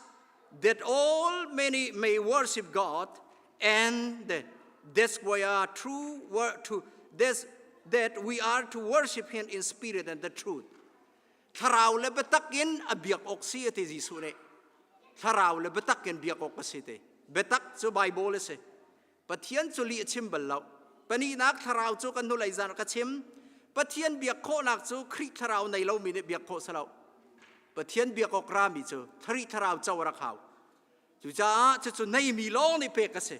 that all many may worship God and that's why are true to this that we are to worship him in spirit and the truth. Thlarau le biatak in a biak awk si a ti Jesuh nih. Thlarau le biatak in biak awk a si ti. Biatak cu Bible a si. Pathian cu lih a chim bal lo. Pahnihnak thlarau cu kan hnulei zan ka chim. Pathian biak khawhnak cu Khrih thlarau nei lomi nih biak khawh si lo. Pathian biak awk rami cu Khrih thlarau co a rak hau. Cucaah cucu neimi lawng nih pek a si.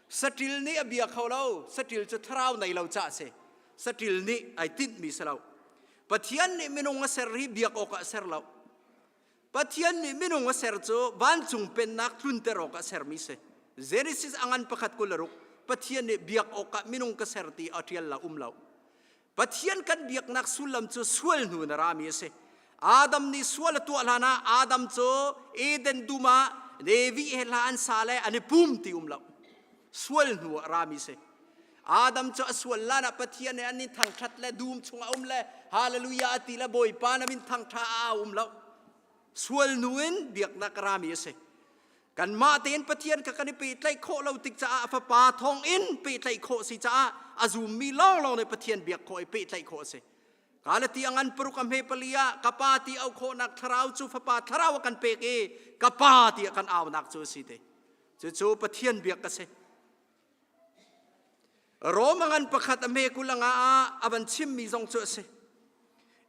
Saṭil nih a bia kho lo. Saṭil cu thlarau nei lo ca a si. Saṭil nih ai tinhmi si lo. Pathian nih minung a ser hi biak awkah a ser lo. Pathian nih minung a ser cu vancung pennak tlunter awkah a sermi si. Genesis a ngan pakhat 26 Pathian nih biak awkah minung ka ser ti a ṭial la um lo. Pathian kan biaknak sullam cu sual hnu in a rami a si. Adam nih sual a tuah hlan ah Adam cu Eden dum ah Levi he hla an sa le an i pum ti um lo. Sual hnu ah rami si. Adam cu a sual lan ah Pathian nih an in thangṭhat le dum chungah um le hallelujah a ti le Bawipa na min thangṭha a um lo. Sual nu in biaknak rami a si. Kanmah tein Pathian kha kan i pehtlaih khawh lo tik caah a fapa thawng in pehtlaih khawh si caah a zummi lawnglawng nih Pathian biak khawh i pehtlaih khawh a si. Galati a ngan paruk a hme pali ah ka pa ti auh khawhnak thlarau cu fapa thlarau a kan pek i ka pa ti a kan aunak cu a si te. Cucu Pathian biak a si. Rom a ngan pakhat a hme kul a nga ah a van chimmi zong cu a si.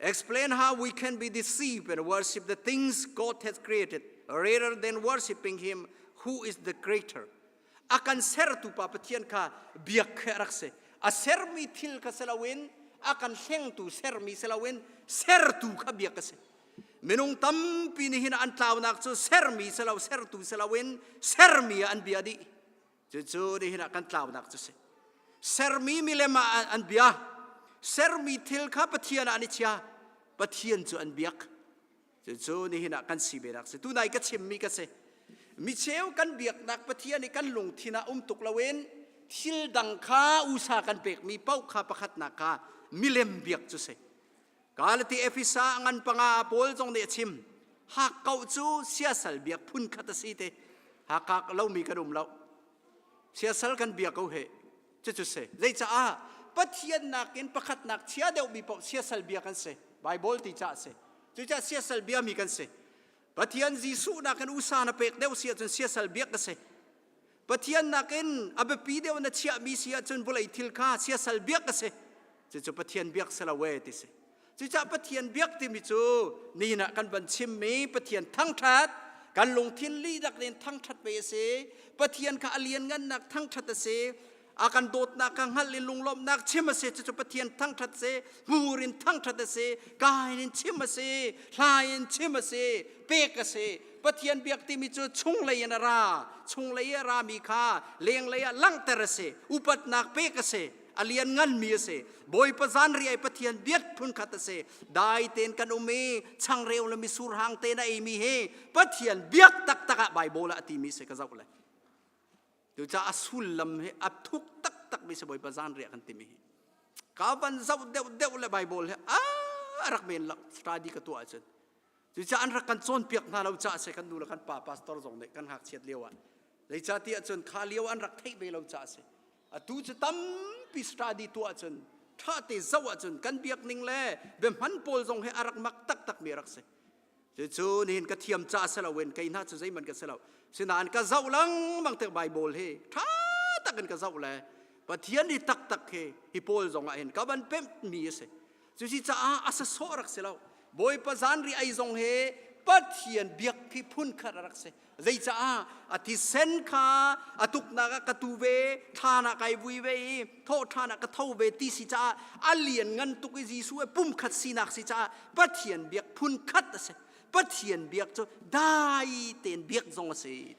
Explain how we can be deceived and worship the things God has created rather than worshiping Him who is the creator. A kan sertu pa Pathian kha biak kha rak si. A sermi thil kha si loin a kan hlengtu sermi si loin sertu kha biak a si. Minung tampi nih hin an tlaunak cu sermi si lo sertu si loin sermi ah an bia dih. Cucu nihin ah kan tlaunak cu si. Sermi milem ah an bia. Sermi thil kha Pathian ah an i chia. Pathian cu an biak. Cucu nihin ah kan si ve nak si. Tunai ka chimmi ka si. Micheu kan biaknak Pathian i kan lungthin ah um tuk loin thil dang kha usa kan pekmi paoh kha pakhatnak kha milem biak cu si. Galati Efesa ngan panga Paul zong nih a chim. Hakkauh cu siasal biak phun khat a si te. Hakak lomi kan um lo. Siasal kan bia ko he. Cucu si. Zeicaah Pathian nakin pakhatnak chia deuhmi paoh siasal bia kan si. Bible ti caah si. Cucaah siasal biami kan si. Pathian Jesuh nakin usa na pek deuh si ahcun siasal biak ka si. Pathian nakin a biapi deuh na chiahmi si ahcun vawlei thil kha siasal biak a si. Cucu Pathian biak si lo e ti si. Cucaah Pathian biak timi cu nihin ah kan van chimmi Pathian thangṭhat, kan lungthin lihlak in thangṭhat ve a si. Pathian kha a lianngannak thangṭhat a si. A kan dawtnak kha hngalh in lunglawmhnak chim a si. Cucu Pathian thangṭhat a si. Hmur in thangṭhat a si. Kain in chim a si. Hla in chim a si. Pek a si. Pathian biak timi cu chunglei in a ra. Chunglei i a rami kha lenglei ah langhter a si. Upatnak pek a si. A lian nganmi a si. Bawipa zanriah i Pathian biak phunkhat a si. Dai tein kan um i changreu le misur hang tein a eimi hi Pathian biak taktak ah Baibal ah a timi si ka zoh le. Cucaah a sullam hi a thuk taktakmi si Bawipa zanriah kan timi hi. Ka van zoh deuh deuh le Baibal hi a rak men lo study ka tuah ahcun. Cucaah an rak kan cawnpiak hna lo caah si kan nu le kan pa pastor zong nih kan ngakchiat lio ah. Zeicahtiah cun kha lio an rak theih ve lo caah si. Atu cu tampi study tuah ahcun ṭha te zoh ahcun kan biak ning le biahman pawl zong hi a rak mak taktakmi a rak si. Cucu nihin ka thiam ca si loin kei hna cu zeihmanh ka si lo. Sinain ka zoh lengmang tik Bible hi ṭha tak in ka zoh le Pathian hi taktak hi hi pawl zong ah hin ka van pemhmi a si. Cuci caah a sasawh rak si lo. Bawipa zanri ei zong hi Pathian biak hi phun khat a rak si. Zeicaah a thisen kha a tuknak ah ka tu ve, thlan ah kai vui ve i thawhṭhan ah ka tho ve ti si caah a lian ngan tuk i Jesuh he pumkhat sinak si caah Pathian biak phun khat a si. Pathian biak cu dai tein biak zong a si.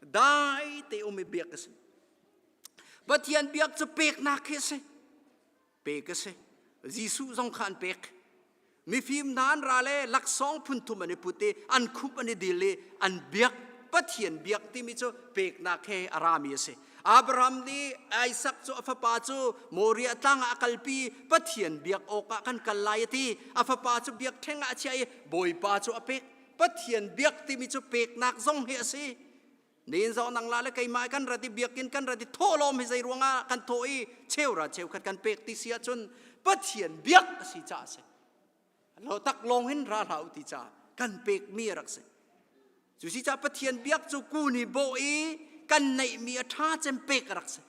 Dai te um i biak a si. Pathian biak cu peknak hi a si. Pek a si. Jesuh zong kha an pek. Mifim hna an ra le laksawng phunthum an i put i an khup an i dil i an biak Pathian biak timi cu peknak he a rami a si. Abraham nih Isaac cu a fapa cu Moriah tlang ah a kalpi Pathian biak awkah kan kal lai a ti. A fapa cu biakṭheng ah a chiah i Bawipa cu a pek. Pathian biak timi cu peknak zong hi a si. Nin zong nang la le keimah kan rat i biakinn kan rat i thawhlawm hi zei ruangah kan thawh i cheura cheukhat kan pek ti si ahcun Pathian biak a si caah a si. Lo tak lawng hin ra hlah u ti caah kan pekmi a rak si. Cu si caah Pathian biak cu kun i bawh i kan neihmi a ṭha cem pek a rak si.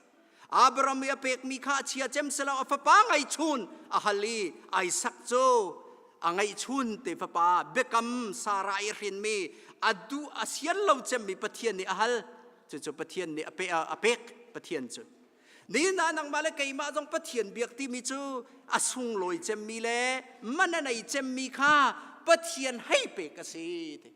Abraham i a pekmi kha a chia cem si lo a fapa ngaihchun a hal i Isaac cu a ngaihchun te fapa biakam Sarah i hrinmi a duh a sian lo cemmi Pathian nih a hal cucu Pathian nih a pe a pek Pathian cu ni na nangmah le keimah zong Pathian biak timi cu a sunglawi cemmi le man a nei cemmi kha Pathian hei pek a si ti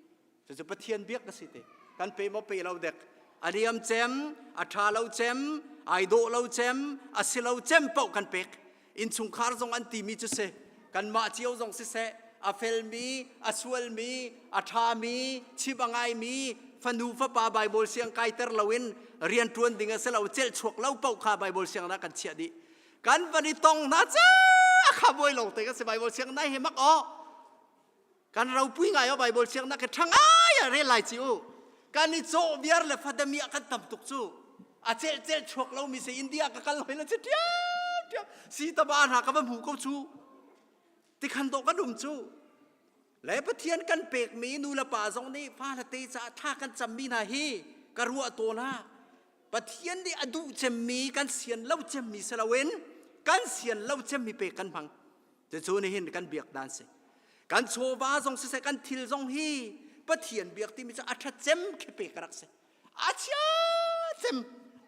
Cucu Pathian biak a si te. Kan pe maw pe lo dek. A liam cem, a ṭha lo cem, ai dawh lo cem, a si lo cem paoh kan pek. Innchungkhar zong an timi cu si. Kanmah cio zong siseh, a felmi, a sualmi, a ṭhami, chim a ngaimi, fanu fapa Bible siang kaiter loin rian ṭuan ding a si lo, celh chuak lo paoh kha Bible siang ah kan chiah dih. Kan van i tong hna cu a kha buai lawng te kan si Bible siang nai he mak aw. Kan ropui ngai o Bible siangnak ke ṭha ngai a rel lai ci u. Kan i cawh viar le fadami ah kan tam tuk cu. A cel cel chuak lomi si India ka kal hoi la ci ṭiam ṭiam. Si taba hna ka va hmu ko cu. Tikhan dawh kan um cu. Le Pathian kan pekmi nu le pa zong nih fa le te caah thla kan cammi hna hi ka ruah tawn ah Pathian nih a duh cemmi kan sian lo cemmi si loin kan sian lo cemmi pek kan hmang. Cucu nihin kan biak dan si. Kan chawva zong siseh kan thil zong hi Pathian biak timi cu a ṭha cem khi pek rak si. A chia cem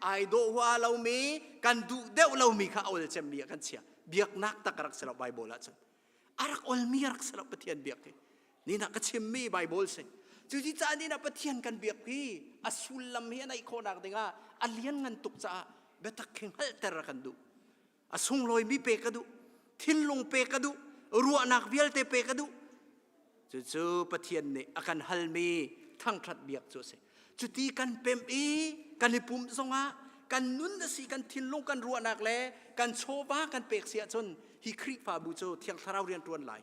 ai dawh hua lomi kan duh deuh lomi kha a ol cemmi ah kan chia. Biaknak tak rak si lo Bible ahcun. A rak olmi rak si lo Pathian biak hi. Nina ka chimmi Bible si. Cuti caah nina Pathian kan biak hi a sullam hi a neih khawhnak dingah a lian ngan tuk caah biatak khi hngalhter a kan duh. A sunglawimi pek ka duh. Thinlung pek ka duh. Ruahnak vialte pek ka duh. Cucu Pathian nih a kan halmi thangṭhat biak cu a si. Cuti kan pemh i kan i pumh zongah kan nun a si, kan thinlung, kan ruahnak le kan chawva kan pek si ahcun hi Khrihfabu cu Thiang Thlarau rian ṭuan lai.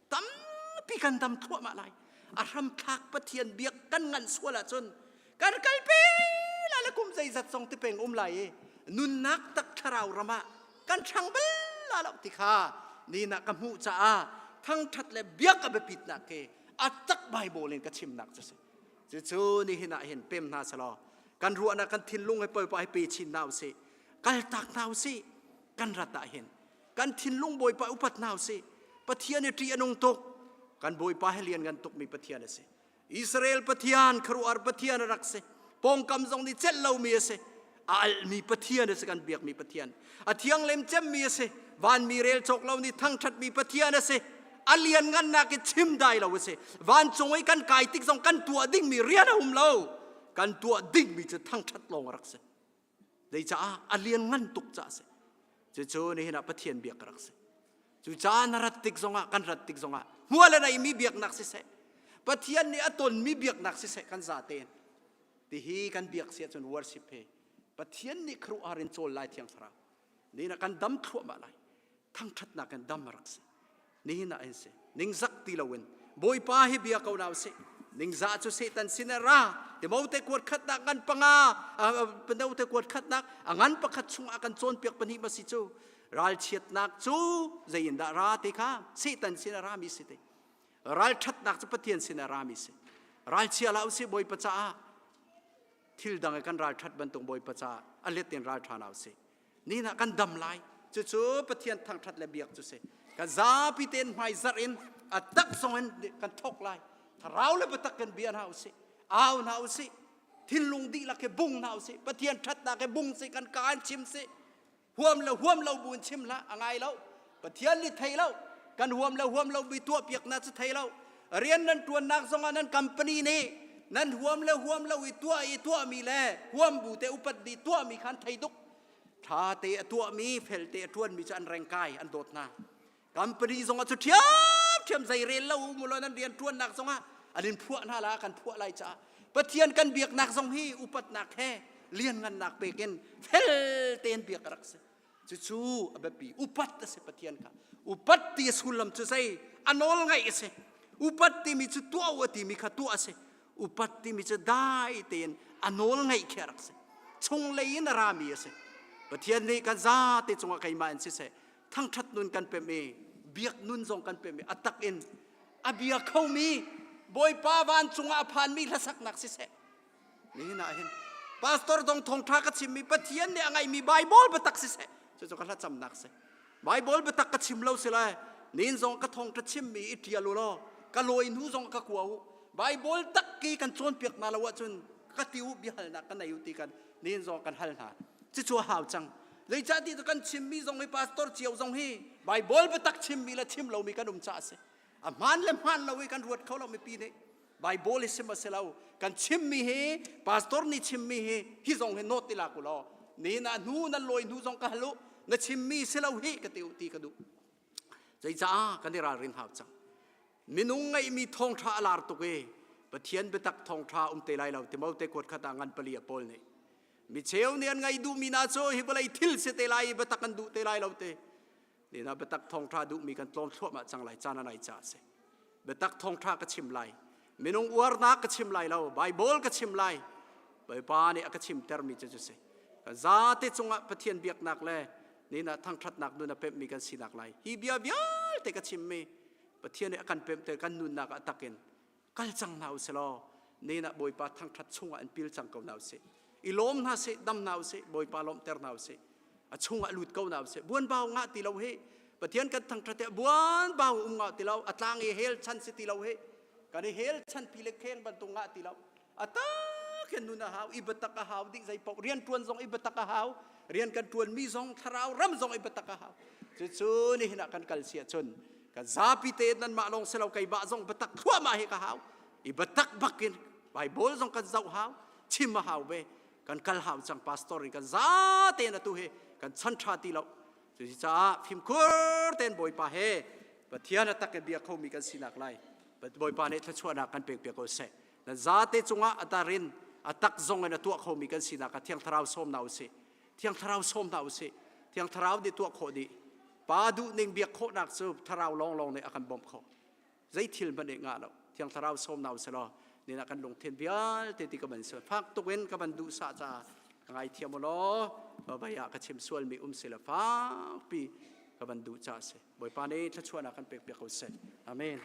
Tampi kan dam thluahmah lai. A hramthlak Pathian biak kan nganh sual ahcun kan kalpi la le kum zeizat zong ti peng um lai i nunnak tak thlarau ram ah kan ṭhang bal la lo ti kha ni na ka hmuh caah thangṭhat le biak a biapitnak ke a tak Bible in ka chimnak cu si. Cucu nihin ah hin pem hna selaw kan ruahnak kan thinlung he Bawipa hi pe chin hna usih kaltak hna usih kan rat ah hin kan thinlung Bawipa upat hna usih Pathian i ṭih a nung tuk kan Bawipa he lian ngan tukmi Pathian a si Israel Pathian khuaruahhar Pathian a rak si pawngkam zong nih celh lomi a si a alhmi Pathian a si kan biakmi Pathian a thianglem cemmi a si vanmi rel cawk lo nih thangṭhatmi Pathian a si a lian ngannak i chim dai lo a si vancung i kan kai tik zong kan tuah dingmi rian a um lo kan tuah dingmi cu thangṭhat lawng a rak si Zeicah a lian ngan tuk caah a si. Cucu nihin ah Pathian biak ka rak si. Cucaah na rat tik zongah kan rat tik zongah hmual a neimi biaknak siseh Pathian nih a tonmi biaknak siseh kan zatein tihi kan biak si ahcun worship he Pathian nih khuaruahhar in cawl lai thiang thlarau nihin ah kan dam thluahmah lai thangṭhatnak in dam a rak si nihin ah in si ningzak ti loin bawipa hi bia ko na usih ningzah cu satan sin a ra timote kuat khatnak ngan panga panote kuat khatnak a ngan pakhat chungah kan cawnpiak pahnih ma si cu ralchiatnak cu zei in dah ra te kha satan sin a rami si te ralṭhatnak cu pathian sin a rami si ralchia la usih bawipa caah thil dang i kan ralṭhat bantuk bawipa caah a let in ralṭha na usih Nihin ah kan dam lai. Cucu Pathian thangṭhat le biak cu si. Kan zapi tein hmai zarh in a tak zong in kan thawk lai. Thlarau le biatak kan bia hna usih. Au hna usih. Thinlung dihlak he bung hna usih. Pathian ṭhatnak he bung si kan kaa in chim si. Huam le huam lo bu in chim hlah a ngai lo. Pathian nih thei lo. Kan huam le huam lo mi tuah piaknak cu thei lo. Rian nan ṭuannak zongah nan company nih nan huam le huam lo i tuah i tuahmi le huam bu te upat di tuahmi khan thei duk. Ṭha te a tuahmi, fel te a ṭuanmi cu an rengkai, an dawt hna. Company zongah cu ṭhiamṭhiam zei rel lo um law nan rian ṭuannak zongah an in phuah hna la kan phuah lai caah Pathian kan biaknak zong hi upatnak he lianngannak pekin fel tein biak a rak si. Cucu a biapi. Upat a si Pathian kha. Upat ti a sullam cu zei? A nawl ngaih a si. Upat timi cu tuah u a timi kha tuah a si. Upat timi cu dai tein a nawl ngaih khi a rak si. Chunglei in a rami a si. Pathian nih kan zate cungah keimah in siseh thangṭhat nun kan pemh i biak nun zong kan pemh i a tak in a bia khomi Bawipa vancung ah a phanmi hlasaknak siseh Nihin ah hin pastor dong thawngṭha ka chimmi Pathian nih a ngaihmi Bible biatak siseh cucu ka hlacamnak si Bible biatak ka chim lo si lai nin zong ka thawngṭha chimmi i ṭial u law ka lawi hnu zong ka kua u Bible tak ki kan cawnpiak hna lo ahcun ka ti u biahalnak ka nei u ti kan nin zong kan hal hna cucu a hau cang zeicahtiah kan chimmi zong hi pastor cio zong hi Bible biatak chimmi le chim lomi kan um caah a si a hmaan le hmaan lo i kan ruat kho lo mipi nih Bible hi sim a si lo kan chimmi hi pastor nih chimmi hi hi zong hi note ti lak u law ni na hnu nan lawi hnu zong ka hal u na chimmi si lo hi ka ti u ti ka duh zeicaah kan i ralrin hau cang minung ngeihmi thawngṭha a lar tuk i Pathian biatak thawngṭha um te lai lo Timote kuat khat ah ngan pali a Paul nih mi cheu nih an ngaih duhmi na cu hi vawlei thil si te lai i biatak an duh te lai lo te Nina biatak thawngṭha duhmi kan tlawm thluahmah cang lai caan a nai caah a si. Biatak thawngṭha ka chim lai. Minung uarnak ka chim lai lo. Bible ka chim lai. Bawipa nih a ka chimtermi cu cu si. Kan zate cungah Pathian biaknak le nina thangṭhatnak nun a pemhmi kan sinak lai. Hi bia vialte ka chimmi Pathian nih a kan pemhter kan nunnak ah takin kal cang hna usih law nen ah Bawipa thangṭhat chungah in pil cang ko hna usih i lawm hna sih dam hna usih Bawipa lawmhter hna usih a chungah lut ko hna usih buanbau ngah ti lo hi. Pathian kan thangṭhat i buan bau um ngah ti lo, a tlang i hel chan si ti lo hi. Kan i hel chan pi le kheng bantuk ngah ti lo. A tak hin nun a hau, i biatak a hau dih zei paoh rian ṭuan zong i biatak a hau, rian kan ṭuan mi zong thlarau ram zong i biatak a hau. Cucu nihin ah kan kal si ahcun kan zapi te nanmah lawng si lo keimah zong biatak thluahmah hi ka hau. I biatak bak in Bible zong kan zoh hau, chim a hau ve. Kan kal hau cang pastor in kan za tein atu hi kan chan ṭha ti lo. Cucaah fimkhur tein Bawipa he Pathian a tak in bia khomi kan sinak lai. Bawipa nih thluachuahnak kan pek piak ko seh. Nan zate cungah a tarin a tak zong in a tuah khomi kan sinak ah Thiang Thlarau sawm hna usih. Thiang Thlarau sawm hna usih. Thiang Thlarau nih tuah khawh dih. Pa duhning biak khawhnak cu Thlarau lawnglawng nih a kan bawmh khawh. Zei thil hmanh nih ngah lo. Thiang Thlarau sawm hna usih law nina kan lungthin vialte ti ka van sual fak tuk in ka van duh sah caah ka ngaithiam u law vai ah ka chim sualmi um si le fakpi ka van duh caah si. Bawipa nih thluachuahnak kan pek piak ko seh. Amen.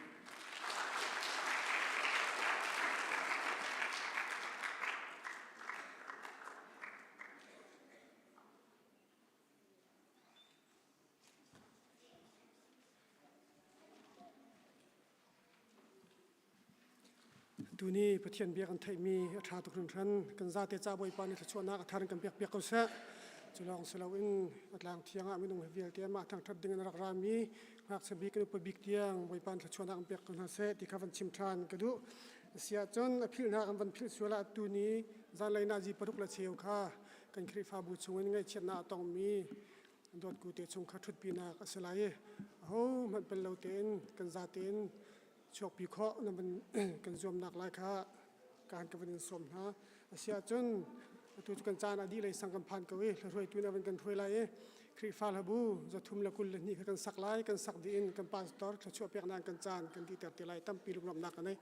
Tuni Pathian bia kan theihmi a ṭha tuk hringhran. Kan zate ca Bawipa nih thluachuahnak a thar in kan pek piak ko seh. Cu lawng si loin a tlang thiang ah minung he vialte amah thangṭhat ding in a rak rami ngakchia bik in upa bik tiang Bawipa nih thluachuahnak an pek ko hna seh ti kha van chim ṭhan ka duh. Asi ahcun a philhnak an van philh sual ah tuni zanlei nazi paruk le cheu kha kan Khrihfabu chungin ngaihchiatnak a tongmi dawtku te chung kha ṭhutpinak a si lai i ahohmanh pel lo tein kan zatein chuakpi khawh na van kan zuamnak lai kha kaan ka van in sawm hna. Asiahcun atu cu kan caan a dih lei sang kan phan ko i hruaitu na van kan hruai lai i Khrihfa hlabu zathum le 22 kha kan sak lai kan sak dih in kan pastor thluachuah peknak kan caan kan dihter te lai tampi lunglawmhnak ka nei.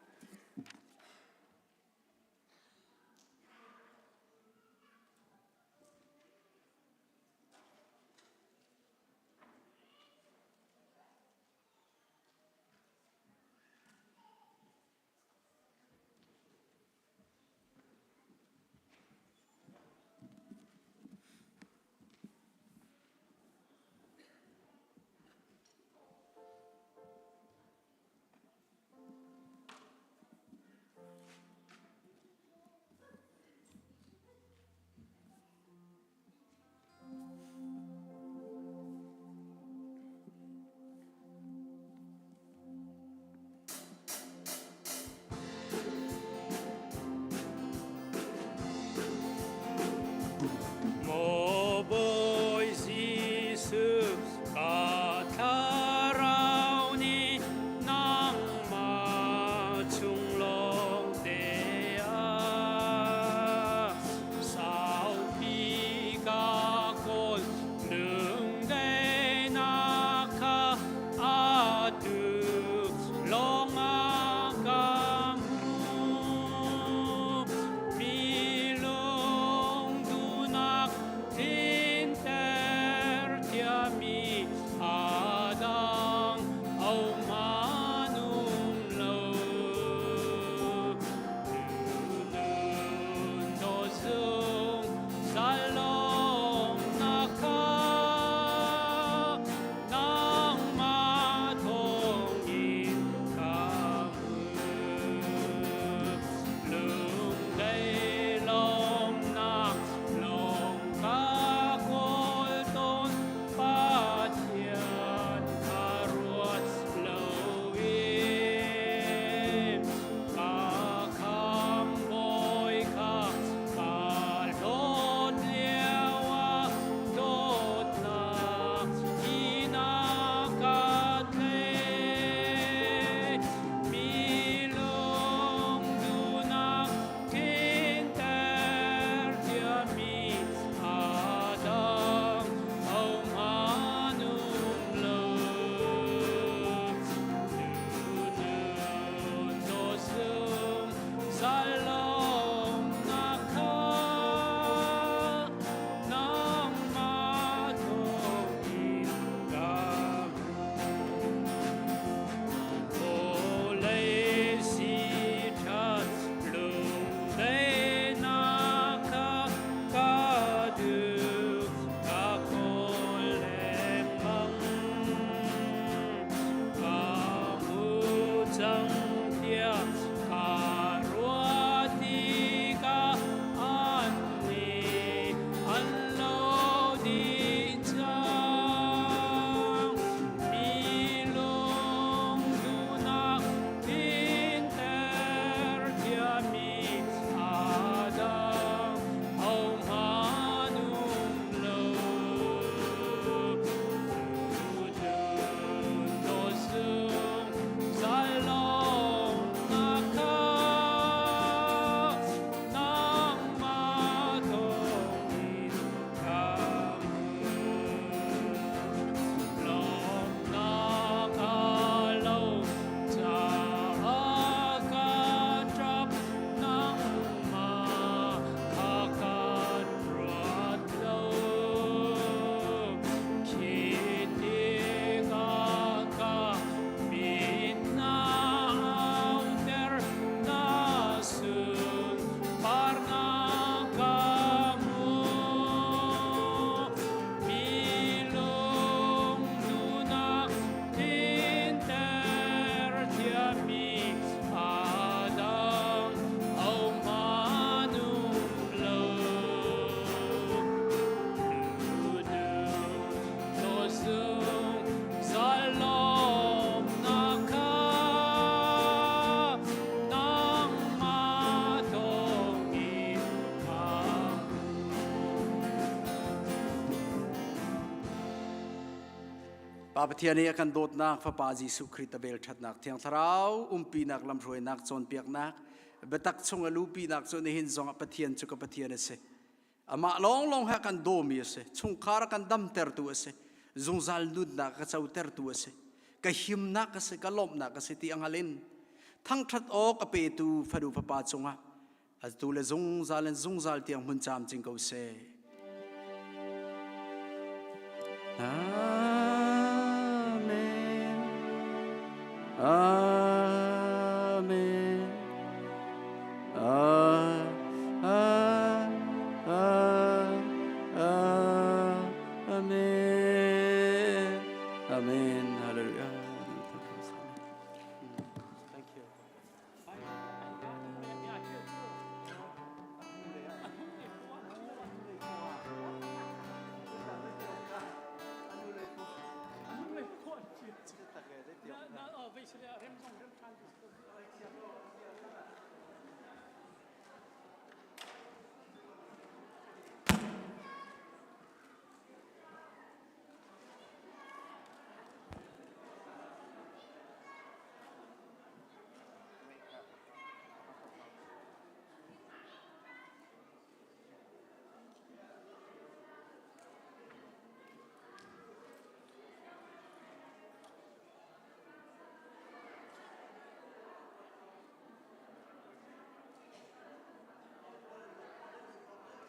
Maw Bawi Jesuh ka thlarau nih nangmah chung lawng te ah Saupi ka kawl lungdaihnak kha atu lawngah ka hmuh. Mi lungduhnak tlinter thiami adang oman um lo. Pa Pathian i a kan dawtnak Fapa Jesuh Khrih ta vel ṭhatnak Thiang Thlarau umpinak lamhruainak cawnpiaknak biatak chung a lupinak cu nihin zongah Pathian cu ka Pathian a si. Amah lawnglawng he a kan dawmi a si. Chungkhar a kan damtertu a si. Zungzal nunnak a ka cotertu a si. Ka himnak a si, ka lawmhnak a si ti a hngal in thangṭhat awk a petu fanu fapa cungah atu le zungzal in zungzal tiang hmun camcin ko seh. Amen. Amen.